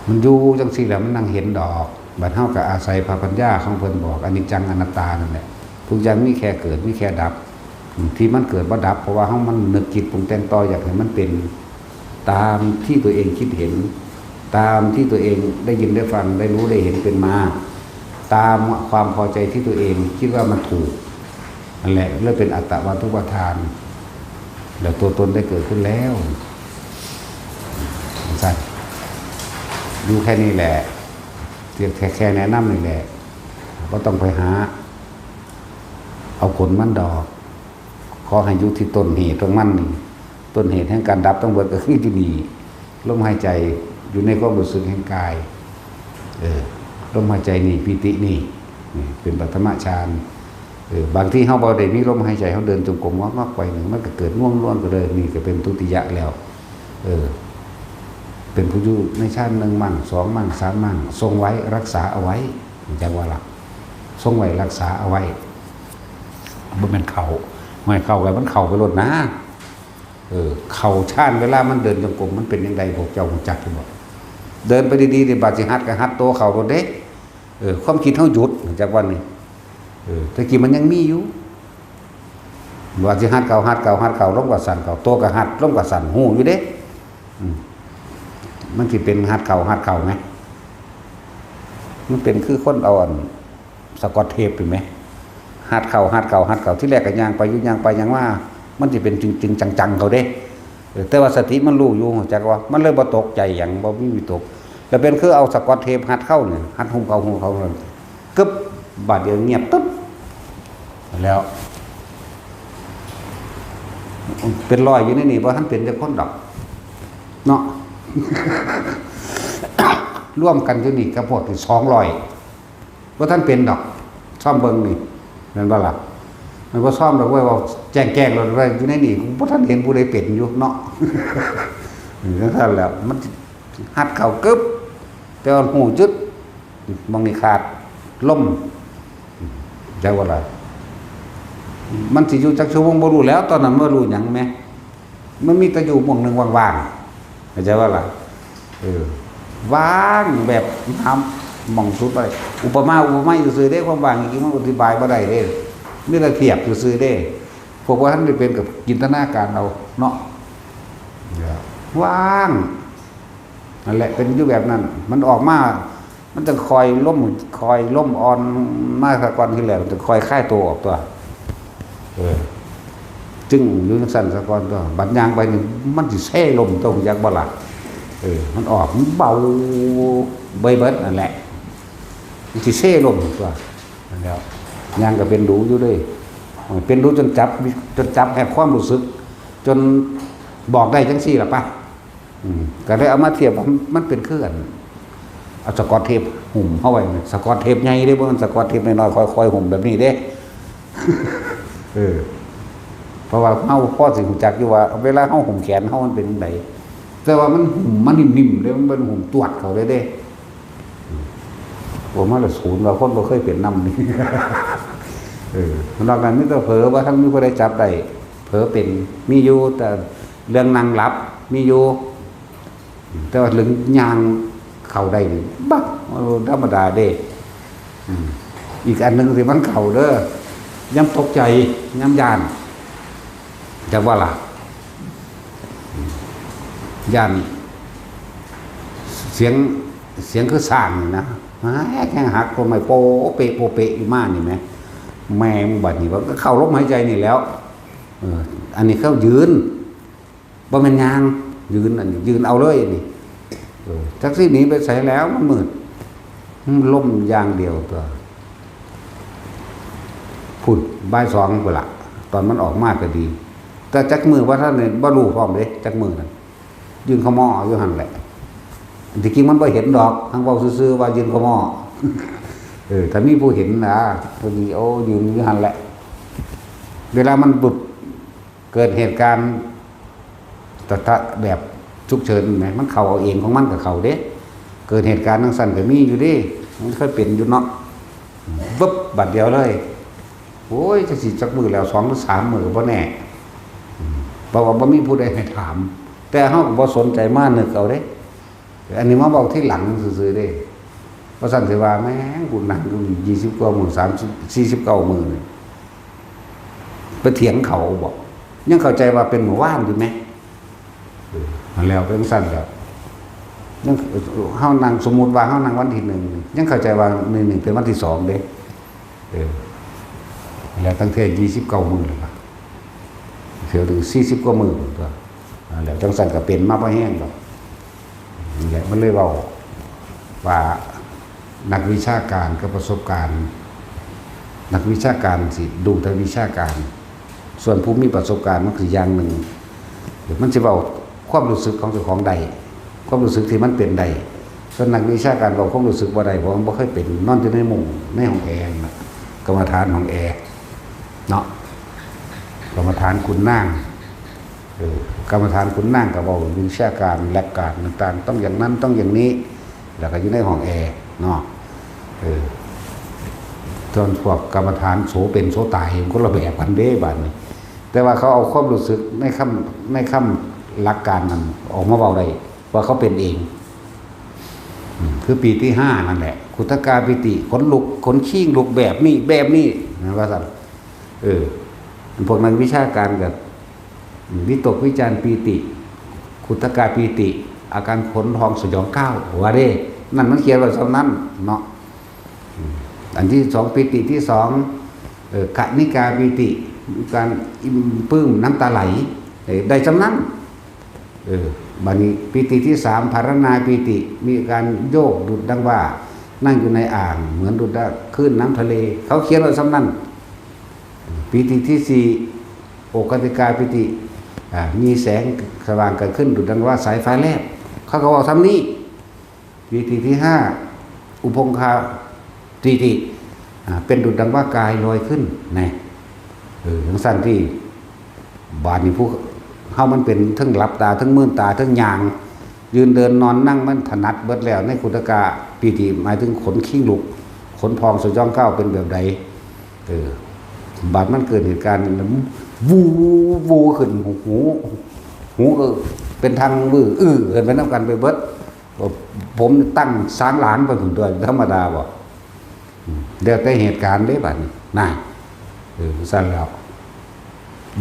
มันอยู่จังซี่แหละ มันนั่งเห็นดอก บัดเฮาก็อาศัยพระปัญญาของเพิ่นบอก อนิจจังอนัตตานั่นแหละ ทุกอย่างมีแค่เกิด มีแค่ดับ อืม ที่มันเกิดบ่ดับ เพราะว่าเฮามันนึกคิดปรุงแต่งต่อ อยากให้มันเป็นตามที่ตัวเองคิดเห็น ตามที่ตัวเองได้ยินได้ฟัง ได้รู้ได้เห็นเป็นมา ตามความพอใจที่ตัวเองคิดว่ามันถูก นั่นแหละ เลยเป็นอัตตวาทุปาทาน แล้วตัวตนได้เกิดขึ้นแล้ว สั้น อยู่แค่นี้แหละ เพียงแค่ แค่แนะนำนี่แหละ บ่ต้องไปหา เอาผลมันดอก ขอให้อยู่ที่ต้นเหตุของมันนี่ ต้นเหตุแห่งการดับทั้งหมดก็คืออยู่นี่ ลมหายใจ อยู่ในความรู้สึกแห่งกาย เออ ลมหายใจนี่ ปีตินี่ นี่เป็นปฐมฌาน เออ บางทีเฮาบ่ได้มีลมหายใจ เฮาเดินจงกรมงอกๆไปนี่ มันก็เกิดง่วงนอนก็เลย นี่ก็เป็นทุติยะแล้ว เออ เป็นผู้อยู่ในฌานหนึ่งมั่ง สองมั่ง สามมั่ง ทรงไว้ รักษาเอาไว้ จั่งว่าล่ะ ทรงไว้ รักษาเอาไว้ บ่แม่นเข้า ห้วย เข้าก็มันเข้าไปโลดนะ เออ เข้าฌานเวลามันเดินจงกรมมันเป็นจั่งใด พวกเจ้าฮู้จักอยู่บ่ เดินไปดีๆ นี่ บาดสิหัดก็หัดโตเข้าโลดเด้ เออ ความคิดเฮาหยุด จักวันนี้ เออ แต่กี้มันยังมีอยู่ ว่าสิหัดเข้า หัดเข้า หัดเข้า ลมก็สั้นเข้า โตก็หัด ลมก็สั้น ฮู้อยู่เด้ อืม มันสิเป็นหัดเข้า หัดเข้าไง มันเป็นคือคนเอาอันสะกอตเทปเห็นไหม หัดเข้า หัดเข้า หัดเข้า ที่แรกก็ย่างไปอยู่ ย่างไปย่างมา มันสิเป็นจริงๆ จังๆ เข้าเด้ เออ แต่ว่าสติมันรู้อยู่ จักว่า มันเลยบ่ตกใจหยัง บ่มีวิตก แล้วเป็นคือเอาสะกอตเทปหัดเข้าเนี่ย หัดหุ้มเข้า หุ้มเข้า กึบ บาดเดียวเงียบตึ๊บ แล้ว เป็นร้อยอยู่ในนี่ บ่ทันเป็นจักคนดอก เนาะ ร่วมกันอยู่นี่กับพวกที่สองร้อย บ่ทันเป็นดอก ซ่อมเบิ่งนี่ แม่นบ่ล่ะ มันบ่ซ่อมดอกเว้ย ว่าแจ้งๆ โลดเว้ย อยู่ในนี่ บ่ทันเห็นผู้ใดเป็นอยู่เนาะ เออ จั่งซั้นแหละ มันหัดเข้ากึบ แต่ว่าฮู้จุด หม่องนี่ขาด ลม จักว่าล่ะ มันสิอยู่จักชั่วโมงบ่รู้แล้ว ตอนนั้นบ่รู้หยังแหม มันมีแต่อยู่หม่องหนึ่งว่างๆ เข้าใจบ่ล่ะ เออ ว่างแบบหาหม่องสุดบ่ได้ อุปมาอุปไมยซื่อๆเด้ ความว่างจริงๆมันอธิบายบ่ได้เด้ มีแต่เทียบซื่อๆเด้ พวกว่าท่านได้เป็นกับจินตนาการเอาเนาะ ว่าง นั่นแหละ เป็นอยู่แบบนั้น มันออกมา มันจั่งค่อยลม ค่อยลมอ่อนมาซะก่อน ทีแรกมันจั่งค่อยคลายตัวออกตัว เออ จึงอยู่จั่งซั้นซะก่อนตัว บัดย่างไปนี่ มันสิเซลมตัว จักบ่ล่ะ เออ มันออก มันเบาเบยเบิดนั่นแหละ มันสิเซลมตัว นั่นแหล้ว ย่างก็เป็นดูอยู่เด้ เป็นดูจนจับ จนจับแหกความรู้สึก จนบอกได้จั่งซี่ล่ะปะ อืม ก็เลยเอามาเทียบว่ามันเป็นคืออัน เอาสะกอตเทปหุ้มเข้าไว้ สะกอตเทปใหญ่เด้ บ่แม่นสะกอตเทปน้อยๆ ค่อยๆ หุ้มแบบนี้เด้ เออ เพราะว่าเฮาพอสิรู้จักอยู่ว่า เวลาเฮาหุ้มแขนเฮามันเป็นจั่งใด แต่ว่ามันหุ้มมันนิ่มๆเด้ มันเป็นหุ้มตวดเข้าเลยเด้ ผมมาละศูนย์ว่าคนบ่เคยเป็นนำนี่ เออ นอกนั้นมีแต่เผลอ ว่าทั้งมีผู้ใดจับได้ เผลอเป็น มีอยู่ แต่เรื่องนั่งหลับ มีอยู่ แต่ว่าเรื่องย่างเข้าได้นี่ บัก ธรรมดาเด้ อืม อีกอันหนึ่งที่มันเข้าเด้อ ยามตกใจ ยามย้าน จักว่าล่ะ อืม ย้าน เสียง เสียงคือช้างนี่นะ แฮงหักต้นไม้โปะเปะ โปะเปะอยู่มานี่แหม แม่มึงบัดนี้ มันก็เข้าลมหายใจนี่แหล้ว เออ อันนี้เขายืน บ่แม่นย่าง ยืน อันนี้ ยืนเอาเลยอันนี้ เออ จักสิหนีไปไสแล้ว มันมืด มันลมอย่างเดียวตัว พุ้น บ่ายสองพุ้นละ ตอนมันออกมาก็ดี แต่จักมื้อบ่ทันได้ บ่รู้พร้อมเด้ จักมื้อนั่น ยืนขะม้ออยู่หั่นแหละ ที่จริงมันบ่เห็นดอก หั้นเว้าซื่อๆว่ายืนขะม้อ เออ ถ้ามีผู้เห็นนะ พอดี โอ้ ยืนอยู่หั่นแหละ เวลามันบึบ เกิดเหตุการณ์ ตะทะแบบฉุกเฉินแหม มันเข้าเอาเองของมันก็เข้าเด้ เกิดเหตุการณ์จั่งซั้นก็มีอยู่เด้ มันเคยเป็นอยู่เนาะ บึบ บัดเดียวเลย โอ้ย จักสิจักมื้อแล้ว สองหรือสามมื้อก็บ่แน่ อืม เพราะว่าบ่มีผู้ใดให้ถาม แต่เฮาก็บ่สนใจ มานึกเอาเด้ อันนี้มาเว้าทีหลังซื่อๆเด้ ว่าซั่นสิว่า แม่ง กูนั่งอยู่ยี่สิบกว่ามื้อ สามสิบ สี่สิบเก้ามื้อนี่ ไปเถียงเขาบ่ ยังเข้าใจว่าเป็นมื้อวานอยู่แหม เออ นั่นแล้ว เป็นซั่นแล้ว ยัง เฮานั่ง สมมุติว่าเฮานั่งวันที่หนึ่ง ยังเข้าใจว่ามื้อนี้เป็นวันที่สองเด้ เออ แล้วตั้งแต่ยี่สิบเก้ามื้อแล้วล่ะ เทื่อถึงสี่สิบกว่ามื้อพุ้นตั๊ว นั่นแหละ จั่งซั่นก็เป็นมาบ่แฮงดอก นี่แหละ มันเลยเว้าว่า นักวิชาการกับประสบการณ์ นักวิชาการสิดูแต่วิชาการ ส่วนผู้มีประสบการณ์มันคืออย่างหนึ่ง มันสิเว้าความรู้สึกของเจ้าของได้ ความรู้สึกที่มันเป็นได้ ส่วนนักวิชาการเว้าความรู้สึกบ่ได้ เพราะมันบ่เคยเป็น นอนอยู่ในมุ้ง ในห้องแอร์นั่นน่ะ กรรมฐานห้องแอร์ เนาะ กรรมฐานขุนนาง เออ กรรมฐานขุนนางก็เว้าวิชาการ หลักการต่างๆ ต้องอย่างนั้น ต้องอย่างนี้ แล้วก็อยู่ในห้องแอร์เนาะ เออ ส่วนพวกกรรมฐานโสเป็นโสตาย มันคนละแบบกันเด้ บาดนี้ แต่ว่าเขาเอาความรู้สึกในคำ ในคำหลักการนั้นออกมาเว้าได้ ว่าเขาเป็นเอง อืม คือปีติห้านั่นแหละ ขุทกาปีติ ขนลุก ขนคิงลุกแบบนี้ แบบนี้นะ ว่าซั่น เออ พวกนักวิชาการก็ วิตกวิจารปีติ ขุทกาปีติ อาการขนพองสยองก้าว ว่าเด้ นั่นมันเขียนไว้ส่ำนั้นเนาะ อืม อันที่สอง ปีติที่สอง เอ่อ คณิกาปีติ การอิ่มปลื้มน้ำตาไหล เอ่อ ได้ส่ำนั้น เออ บัดนี้ปีติที่สาม ภารณาปีติ มีการโยกดุจดังว่านั่งอยู่ในอ่าง เหมือนดุจดังคลื่นน้ำทะเล เขาเขียนไว้ส่ำนั้น ปีติที่สี่ โอคติกาปีติ อ่า มีแสงสว่างเกิดขึ้นดุจดังว่าสายฟ้าแลบ เขาก็เว้าส่ำนี้ ปีติที่ห้า อุพงคาปีติ อ่า เป็นดุจดังว่ากายลอยขึ้น นะ เออ จั่งซั่นติ บาดนี้ผู้เฮามันเป็นเทิงหลับตา เทิงมืนตา เทิงย่าง ยืนเดินนอนนั่งมันถนัดเบิดแล้ว ในขุทกาปีติ หมายถึงขนคิงลุก ขนพองสยองก้าวเป็นแบบใด เออ บาดมันเกิดเหตุการณ์ วู วูขึ้น หู หูก็เป็นทางวื้ออื้อกันไปนำกันไปเบิด ผมตั้งสางหลางไปพุ้นตั๊ว ธรรมดาบ่ อืม แล้วแต่เหตุการณ์เด้ บาดนี้ นะ เออ ซั่นแล้ว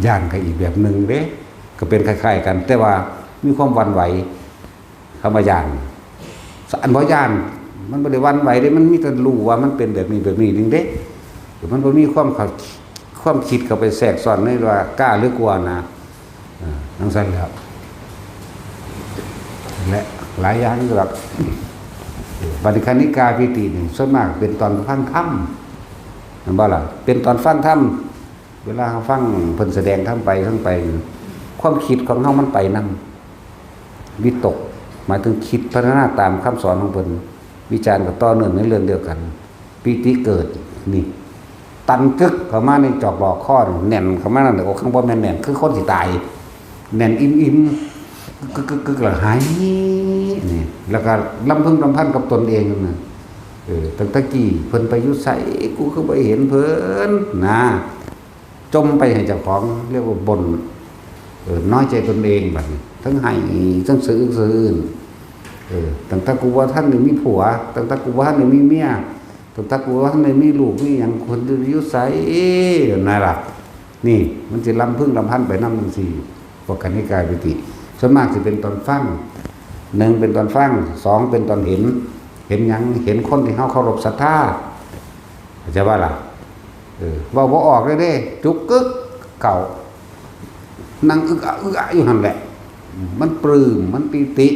ย้านก็อีกแบบหนึ่งเด้ ก็เป็นคล้ายๆกัน แต่ว่ามีความหวั่นไหว คำว่าย้าน อันบ่ย้าน มันบ่ได้หวั่นไหวเด้ มันมีแต่รู้ว่ามันเป็นแบบนี้ แบบนี้นึงเด้ มันบ่มีความเข้า ความคิดเข้าไปแทรกซ้อนในว่ากล้าหรือกลัวนะ เออ จั่งซั่นแล้ว และหลายอย่างอยู่ดอก บัดนี้คณิกาปีตินี่ ส่วนมากเป็นตอนฟังธรรม แม่นบ่ล่ะ เป็นตอนฟังธรรม เวลาเราฟังเพิ่นแสดงธรรมไป ฟังไป ความคิดของเรามันไปนำ วิตก หมายถึงคิดพัฒนาตามคำสอนของเพิ่น วิจารณ์ก็ต่อเนื่องในเรื่องเดียวกัน ปีติเกิด นี่ ตันกึกเข้ามาในจอกหลอกคอนี่ แน่นเข้ามานั่นแหละ โอ้ คันบ่แม่นแน่น คือคนสิตาย แน่นอิ่มๆ กึกๆๆๆ แล้วหาย นี่ แล้วก็รำพึงรำพันกับตนเองนั่นน่ะ เออ ตั้งแต่กี้เพิ่นไปอยู่ไส กูคือบ่เห็นเพิ่น นะ จ่มไปให้เจ้าของ เรียกว่าบ่น เออ น้อยใจตนเอง บัดนี้ ทั้งไห้ ทั้งสะอึกสะอื้น เออ ตั้งแต่กูบ่ทันได้มีผัว ตั้งแต่กูบ่ทันได้มีเมีย ตั้งแต่กูบ่ทันได้มีลูกมีหยัง คนอยู่ไส นั่นล่ะ นี่ มันสิรำพึงรำพันไปนำจั่งซี้ พวกคณิกาปีติ ส่วนมากสิเป็นตอนฟัง หนึ่งเป็นตอนฟัง สองเป็นตอนเห็น เห็นหยัง เห็นคนที่เราเคารพศรัทธา เข้าใจบ่ล่ะ เออ เว้าบ่ออกเลยเด้ จุกกึกเข้า นั่งอึกอะอึกอะอยู่หั่นแหละ มันปลื้ม มันปีติ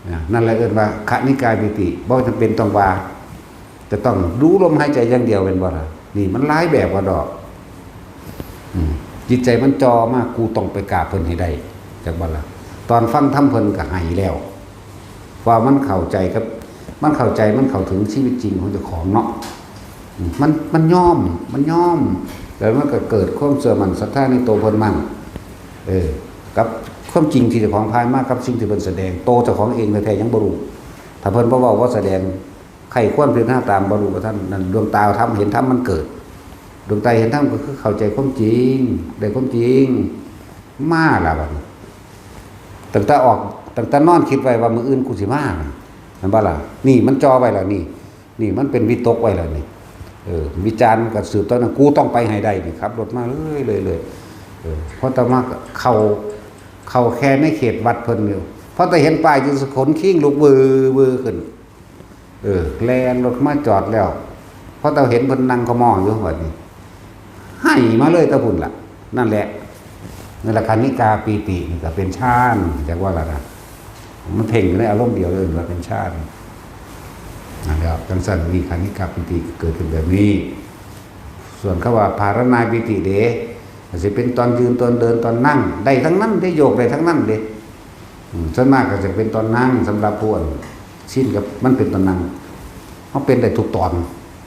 นะ นั่นแหละเอิ้นว่าคณิกาปีติ บ่จำเป็นต้องว่า จะต้องดูลมหายใจอย่างเดียวแม่นบ่ล่ะ นี่มันหลายแบบกว่าดอก อืม จิตใจมันจ่อมา กูต้องไปกราบเพิ่นให้ได้ จักบ่ล่ะ ตอนฟังธรรมเพิ่นก็ไห้แล้ว ว่ามันเข้าใจกับ มันเข้าใจ มันเข้าถึงชีวิตจริงของเจ้าของเนาะ อืม มัน มันยอม มันยอม แล้วมันก็เกิดความเชื่อมั่นศรัทธาในตัวเพิ่นมั่ง เออ กับความจริงที่เจ้าของผ่านมา กับสิ่งที่เพิ่นแสดง โตเจ้าของเองแท้ๆยังบ่รู้ ถ้าเพิ่นบ่เว้าบ่แสดง ใคร่ครวญพิจารณาตามบ่รู้ว่าท่าน นั่นดวงตาธรรมเห็นธรรมมันเกิด ดวงตาเห็นธรรมก็คือเข้าใจความจริง ได้ความจริง มาล่ะบัดนี้ ตั้งแต่ออก ตั้งแต่นอนคิดไว้ว่ามื้ออื่นกูสิมา แม่นบ่ล่ะ นี่มันจ่อไว้แล้วนี่ นี่มันเป็นวิตกไว้แล้วนี่ เออ วิจารณ์ก็สืบต่อนั้น กูต้องไปให้ได้นี่ ขับรถมาเรื่อยๆ เออ พอแต่มาเข้า เข้าแค่ในเขตวัดเพิ่นอยู่ พอแต่เห็นป้ายอยู่ ขนคิงลุกวือวือขึ้น เออ แล่นรถมาจอดแล้ว พอแต่เห็นเพิ่นนั่งขมออยู่บัดนี้ ให้มาเลยตะพุ่นล่ะ นั่นแหละ นั่นแหละ คณิกาปีตินี่ก็เป็นฌาน จักว่าล่ะนะ มันเพ่งอยู่ในอารมณ์เดียวเลยว่าเป็นฌาน นั่นแหละ จังซั่นนี่ คณิกาปีติก็เกิดขึ้นแบบนี้ ส่วนคำว่าภาวนาปีติเด้ ก็สิเป็นตอนยืน ตอนเดิน ตอนนั่ง ได้ทั้งนั้นเด้ โยกได้ทั้งนั้นเด้ อืม ส่วนมากก็จะเป็นตอนนั่ง สำหรับผู้อันชินกับมันเป็นตอนนั่ง มันเป็นได้ทุกตอน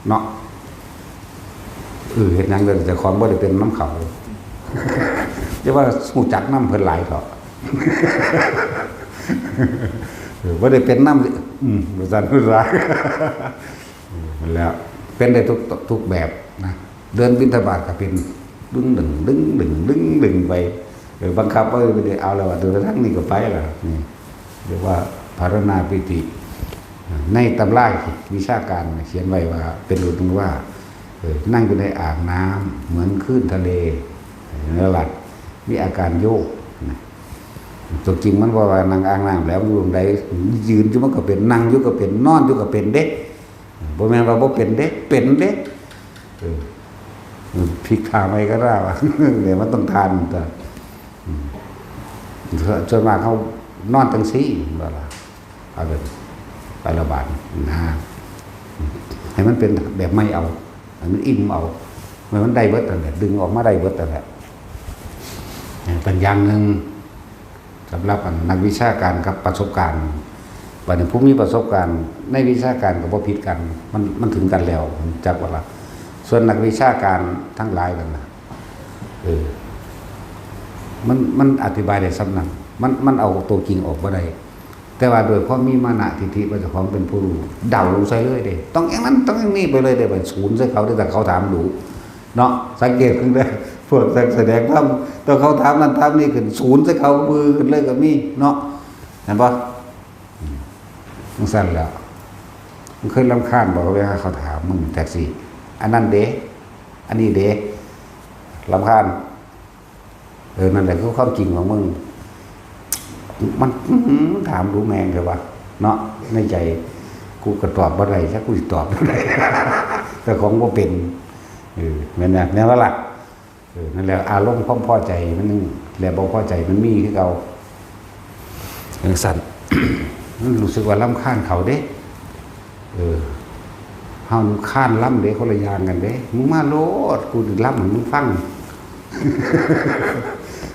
เนาะ เออ เฮ็ดหยังเด้อ เจ้าของบ่ได้เป็นนำเขา อย่าว่าฮู้จักนำเพิ่นหลายเถาะ เออ บ่ได้เป็นนำ อืม ว่าซั่น ว่าซั่น อืม นั่นแหละ เป็นได้ทุก ทุกแบบนะ เดินบิณฑบาตก็เป็น ดึงดึง ดึงดึง ดึงดึงไป เออ บังคับ เออ บ่ได้เอาแล้วว่า เดินไปทางนี้ก็ไปแล้ว นี่ เรียกว่าภาวนาปีติ ในตำราวิชาการเขียนไว้ว่า เป็นรูปหนึ่งว่า เออ นั่งอยู่ในอ่างน้ำเหมือนคลื่นทะเล ในหลักมีอาการโยกนะ ตัวจริงมันบ่ว่านั่งอ่างน้ำแล้ว อยู่ตรงใด ยืนอยู่มันก็เป็น นั่งอยู่ก็เป็น นอนอยู่ก็เป็นเด้ บ่แม่นว่าบ่เป็นเด้ เป็นเด้ เออ พลิกท่าใหม่ก็ได้วะ เนี่ยมันต้องทานตัว อืม ส่วนมากเขานอนจังซี่ บ่ล่ะ เอาแบบไปละบาดนะ ให้มันเป็นแบบใหม่เอา ให้มันอิ่มเอา ให้มันได้เบิดนั่นแหละ ดึงออกมาได้เบิดนั่นแหละ เป็นอย่างหนึ่ง สำหรับอันนักวิชาการกับประสบการณ์ บัดนี้ผู้มีประสบการณ์ในวิชาการก็บ่ผิดกัน มัน มันถึงกันแล้ว จักว่าล่ะ ส่วนนักวิชาการทั้งหลายนั่นน่ะ เออ มัน มันอธิบายได้ส่ำนั้น มัน มันเอาตัวจริงออกบ่ได้ แต่ว่าด้วยความมีมานะทิฐิว่าเจ้าของเป็นผู้รู้ เดาลงใส่เลยเด้ ต้องอย่างนั้น ต้องอย่างนี้ไปเลยเด้ ไปศูนย์ใส่เขาเด้ แต่เขาถามรู้ เนาะ สังเกตเบิ่งเด้อ พวกนักแสดงธรรม ต้องเขาถามนั่นถามนี่ขึ้น ศูนย์ใส่เขา มือขึ้นเลยก็มีเนาะ เห็นปะ อืม จังซั่นแหล้ว มึงเคยรำคาญบ่ เวลาเขาถามมึงจั่งซี้ อันนั้นเด้ อันนี้เด้ รำคาญ เออ นั่นแหละคือความจริงของมึง มัน อื้อหือ ถามดูแม่งเถอะวะ เนาะ ในใจ กูก็ตอบบ่ได้ จักกูสิตอบบ่ได้ แต่ของบ่เป็น เออ แม่นนะ แม่นบ่ล่ะ เออ นั่นแหละ อารมณ์ความพอใจมัน และบ่พอใจมันมีคือเก่า จังซั่น มันรู้สึกว่ารำคาญเขาเด้ เออ เฮาค้านลำเด้ คนละอย่างกันเด้ มึงมาโลด กูสิลำให้มึงฟัง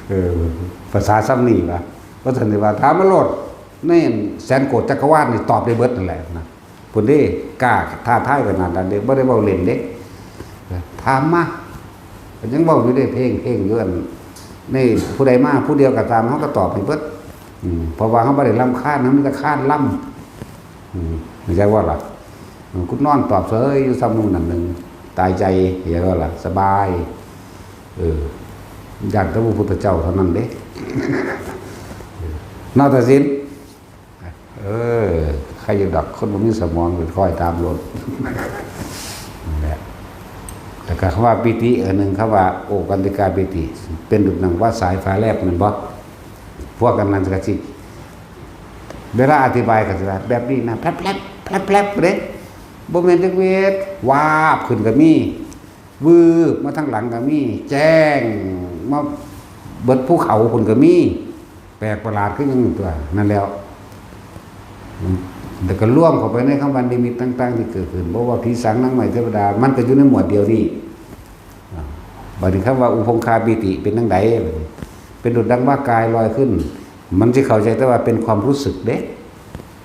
เออ ภาษาซ้ำนี่วะ ว่าซั่นเด้ว่า ถามมาโลด ในแสนโกดจักรวาลนี่ตอบได้เบิดนั่นแหละนะ พุ้นเด้ กล้าท้าทายขนาดนั้นเด้ บ่ได้เว้าเล่นเด้ ถามมา ก็ยังเว้าอยู่เด้ เพ่ง เพ่งอยู่ อัน นี่ผู้ใดมาผู้เดียวก็ตาม เฮาก็ตอบให้เบิด อืม เพราะว่าเฮาบ่ได้รำคาญ เฮามีแต่ค้านลำ อืม เข้าใจบ่ล่ะ อืม กูนอนตอบเฉยอยู่ซ้ำหมู่นั่นหนึ่ง ตายใจ เข้าใจบ่ล่ะ สบาย เออ ย้านแต่พระพุทธเจ้าเท่านั้นเด้ นอกแต่ศีล เออ ใครอยู่ดอก คนบ่มีสมอง ไปคอยตามโลด นั่นแหละ แล้วก็คำว่าปีติ อันหนึ่ง คำว่าโอกันติกาปีติ เป็นดุจดังว่าสายฟ้าแลบ แม่นบ่ พวกกันนั้นก็สิ เวลาอธิบายก็สิว่าแบบนี้นะ แพรบๆ แพรบๆ เด้ บ่แม่นจักเวท วาบขึ้นก็มี วืบมาทางหลังก็มี แจ้งมาเบิดภูเขาพุ้นก็มี แปลกประหลาดคือหยังตัว นั่นแหล้ว แล้วก็รวมเข้าไปในคำว่านิมิตต่างๆ ที่เกิดขึ้น บ่ว่าผีสางนางไม้เทวดา มันก็อยู่ในหมวดเดียวนี้ อ่า บัดนี้คำว่าอุพงคาปีติเป็นจั่งใด เป็นดุจดังว่ากายลอยขึ้น มันสิเข้าใจแต่ว่าเป็นความรู้สึกเด้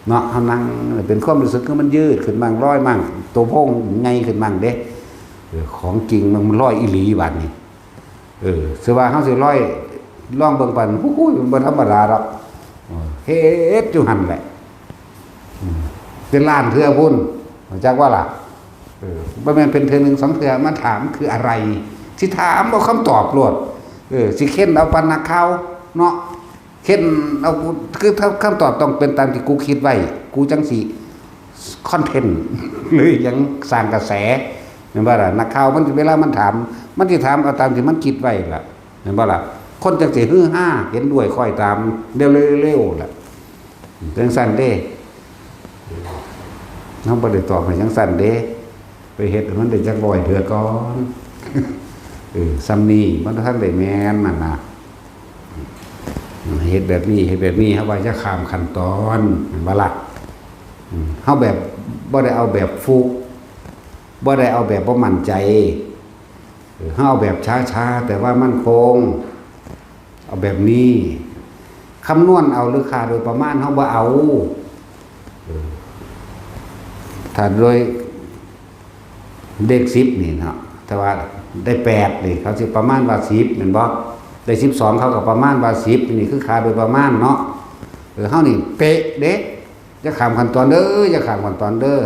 เนาะ เฮานั่งเป็นความรู้สึกคือมันยืดขึ้นมั่ง ลอยมั่ง ตัวโพงใหญ่ขึ้นมั่งเด้ เออ ของจริงมันลอยอีหลีบาดนี้ เออ สิว่าเฮาสิลอย ลองเบิ่งปาน โอ้โห มันบ่ธรรมดาดอก เออ เฮ็ดอยู่หั่นแหละ อืม เป็นล้านเทื่อพุ้น รู้จักบ่ล่ะ บ่แม่นเป็นเทื่อหนึ่งสองเทื่อมาถามคืออะไร สิถามเอาคำตอบโลด เออ สิเค้นเอาปานนักข่าวเนาะ เค้นเอา คือถ้าคำตอบต้องเป็นตามที่กูคิดไว้ กูจังสิคอนเทนต์ หรือหยังสร้างกระแส แม่นบ่ล่ะ นักข่าวมันเวลามันถาม มันสิถามเอาตามที่มันคิดไว้ล่ะ แม่นบ่ล่ะ คนจังสิฮือฮา เห็นด้วยคอยตาม เร็วๆๆล่ะ จังซั่นเด้ เฮาบ่ได้ตอบให้จังซั่นเด้ ไปเฮ็ดให้มันได้จักร้อยเทื่อก่อน เออ ส่ำนี้มันบ่ทันได้แม่นนั่นน่ะ เฮ็ดแบบนี้ เฮ็ดแบบนี้ เฮาว่าจะข้ามขั้นตอน แม่นบ่ล่ะ อืม เฮาแบบบ่ได้เอาแบบฟลุก บ่ได้เอาแบบบ่มั่นใจ เออ เฮาเอาแบบช้าๆ แต่ว่ามั่นคง เอาแบบนี้ คำนวณเอาหรือค่าโดยประมาณ เฮาบ่เอา เออ ถ้าโดยเลขสิบนี่เนาะ แต่ว่าได้แปดนี่ เขาสิประมาณว่าสิบ แม่นบ่ ได้สิบสอง เขาก็ประมาณว่าสิบ นี่คือค่าโดยประมาณเนาะ เออ เฮานี่เป๊ะเด้ อย่าข้ามขั้นตอนเด้อ อย่าข้ามขั้นตอนเด้อ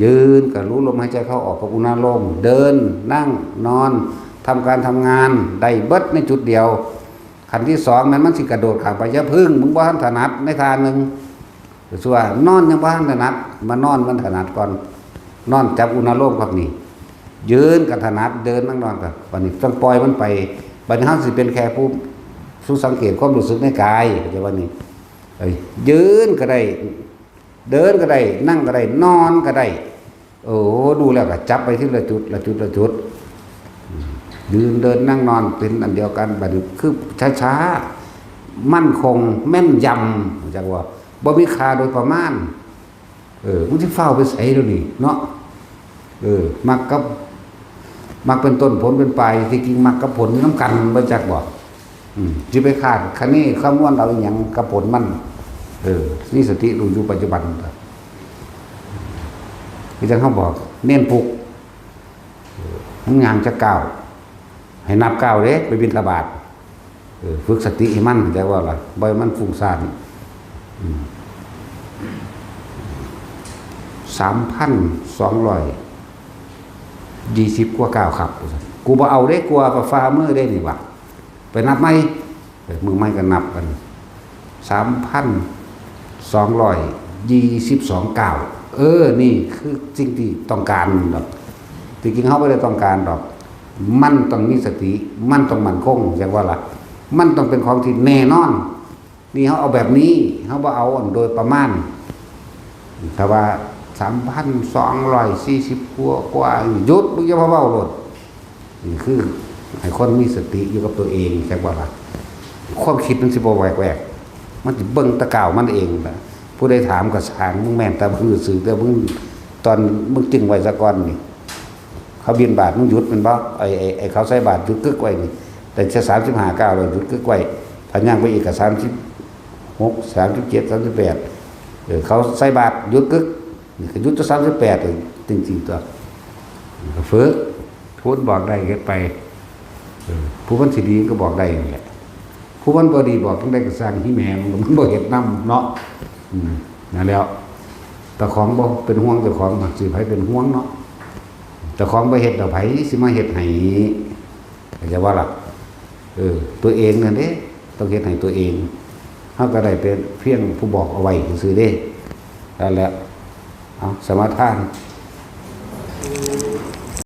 ยืนก็รู้ลมหายใจเข้าออกกับอุณาโลม เดิน นั่ง นอน ทำการทำงาน ได้เบิดในจุดเดียว ขั้นที่สองแม่นมันสิกระโดดข้ามไป อย่าพึ่ง มึงบ่ทันถนัดในท่าหนึ่ง คือว่านอนยังบ่ทันถนัด มานอนมันถนัดก่อน นอนจับอุณาโลมครับนี่ ยืนก็ถนัด เดินนั่งนอนก็ บัดนี้ต้องปล่อยมันไป บัดนี้เฮาสิเป็นแค่ผู้ ผู้สังเกตความรู้สึกในกาย เข้าใจบ่นี่ เอ้ย ยืนก็ได้ เดินก็ได้ นั่งก็ได้ นอนก็ได้ โอ้ ดูแล้วก็จับไปทีละจุด ละจุด ละจุด ยืน เดิน นั่ง นอน เป็นอันเดียวกัน บัดนี้คือช้าๆ มั่นคง แม่นยำ จักว่า บ่มีค่าโดยประมาณ เออ มึงสิฟ้าวไปไสเดี๋ยวนี้เนาะ เออ มรรคกับ มรรคเป็นต้น ผลเป็นปลาย ที่จริงมรรคกับผลอยู่นำกัน บ่จักบ่ อืม สิไปคาดคะเนคำนวณเอาอิหยังกับผลมัน เออ มีสติรู้อยู่ปัจจุบัน คือจั่งเฮาบอก เณรปลุก เออ มึงย่างจักก้าว ให้นับก้าวเด้ ไปบิณฑบาต เออ ฝึกสติให้มัน แต่ว่าล่ะ บ่ให้มันฟุ้งซ่าน อืม สามพันสองร้อยยี่สิบกว่าก้าวครับ กูบ่เอาเด้ กลัวฝ่ามือเด้นี่หว่า ไปนับใหม่ เออ มือใหม่ก็นับกัน สามพันสองร้อยยี่สิบสองก้าว เออ นี่คือสิ่งที่ต้องการดอก ที่จริงเฮาบ่ได้ต้องการดอก มันต้องมีสติ มันต้องมั่นคง จั่งว่าล่ะ มันต้องเป็นของที่แน่นอน นี่เฮาเอาแบบนี้ เฮาบ่เอาอันโดยประมาณ ถ้าว่า สามพันสองร้อยสี่สิบ กว่ากว่า หยุด มึงอย่ามาเว้าโลด นี่คือให้คนมีสติอยู่กับตัวเอง จักว่าล่ะ ความคิดมันสิบ่แหวกแวก มันสิเบิ่งแตะก้าวมันเองล่ะ ผู้ใดถามก็ซ่าง มึงแม่นแต่มึงซื่อ แต่มึง ตอนมึงจึงไว้ซะก่อนนี่ เขาบิณฑบาต มึงหยุดแม่นบ่ ไอ้ ไอ้ ไอ้เขาใส่บาตรหยุดกึกไว้นี่ แต่จะสามสิบห้าก้าวแล้วหยุดกึกไว้ ถ้าย่างไปอีกก็สามสิบหก สามสิบเจ็ด สามสิบแปด เออ เขาใส่บาตรหยุดกึก นี่ก็หยุดตัวสามสิบแปด เอง จริงๆ ตัว ก็ฝึก ผู้มันบอกได้เฮ็ดไป เออ ผู้มันสิดีก็บอกได้นั่นแหละ ผู้มันบ่ดีบอกจั่งใดก็ซ่าง อีแม่มัน มันบ่เฮ็ดนำเนาะ อืม นั่นแหล้ว เจ้าของบ่เป็นห่วงเจ้าของ สิไผเป็นห่วงเนาะ เจ้าของบ่เฮ็ดแล้วไผสิมาเฮ็ดให้ เข้าใจบ่ล่ะ เออ ตัวเองนั่นเด้ ต้องเฮ็ดให้ตัวเอง เฮาก็ได้เป็นเพียงผู้บอกเอาไว้ซื่อๆเด้ นั่นแหละ เอา สมาทาน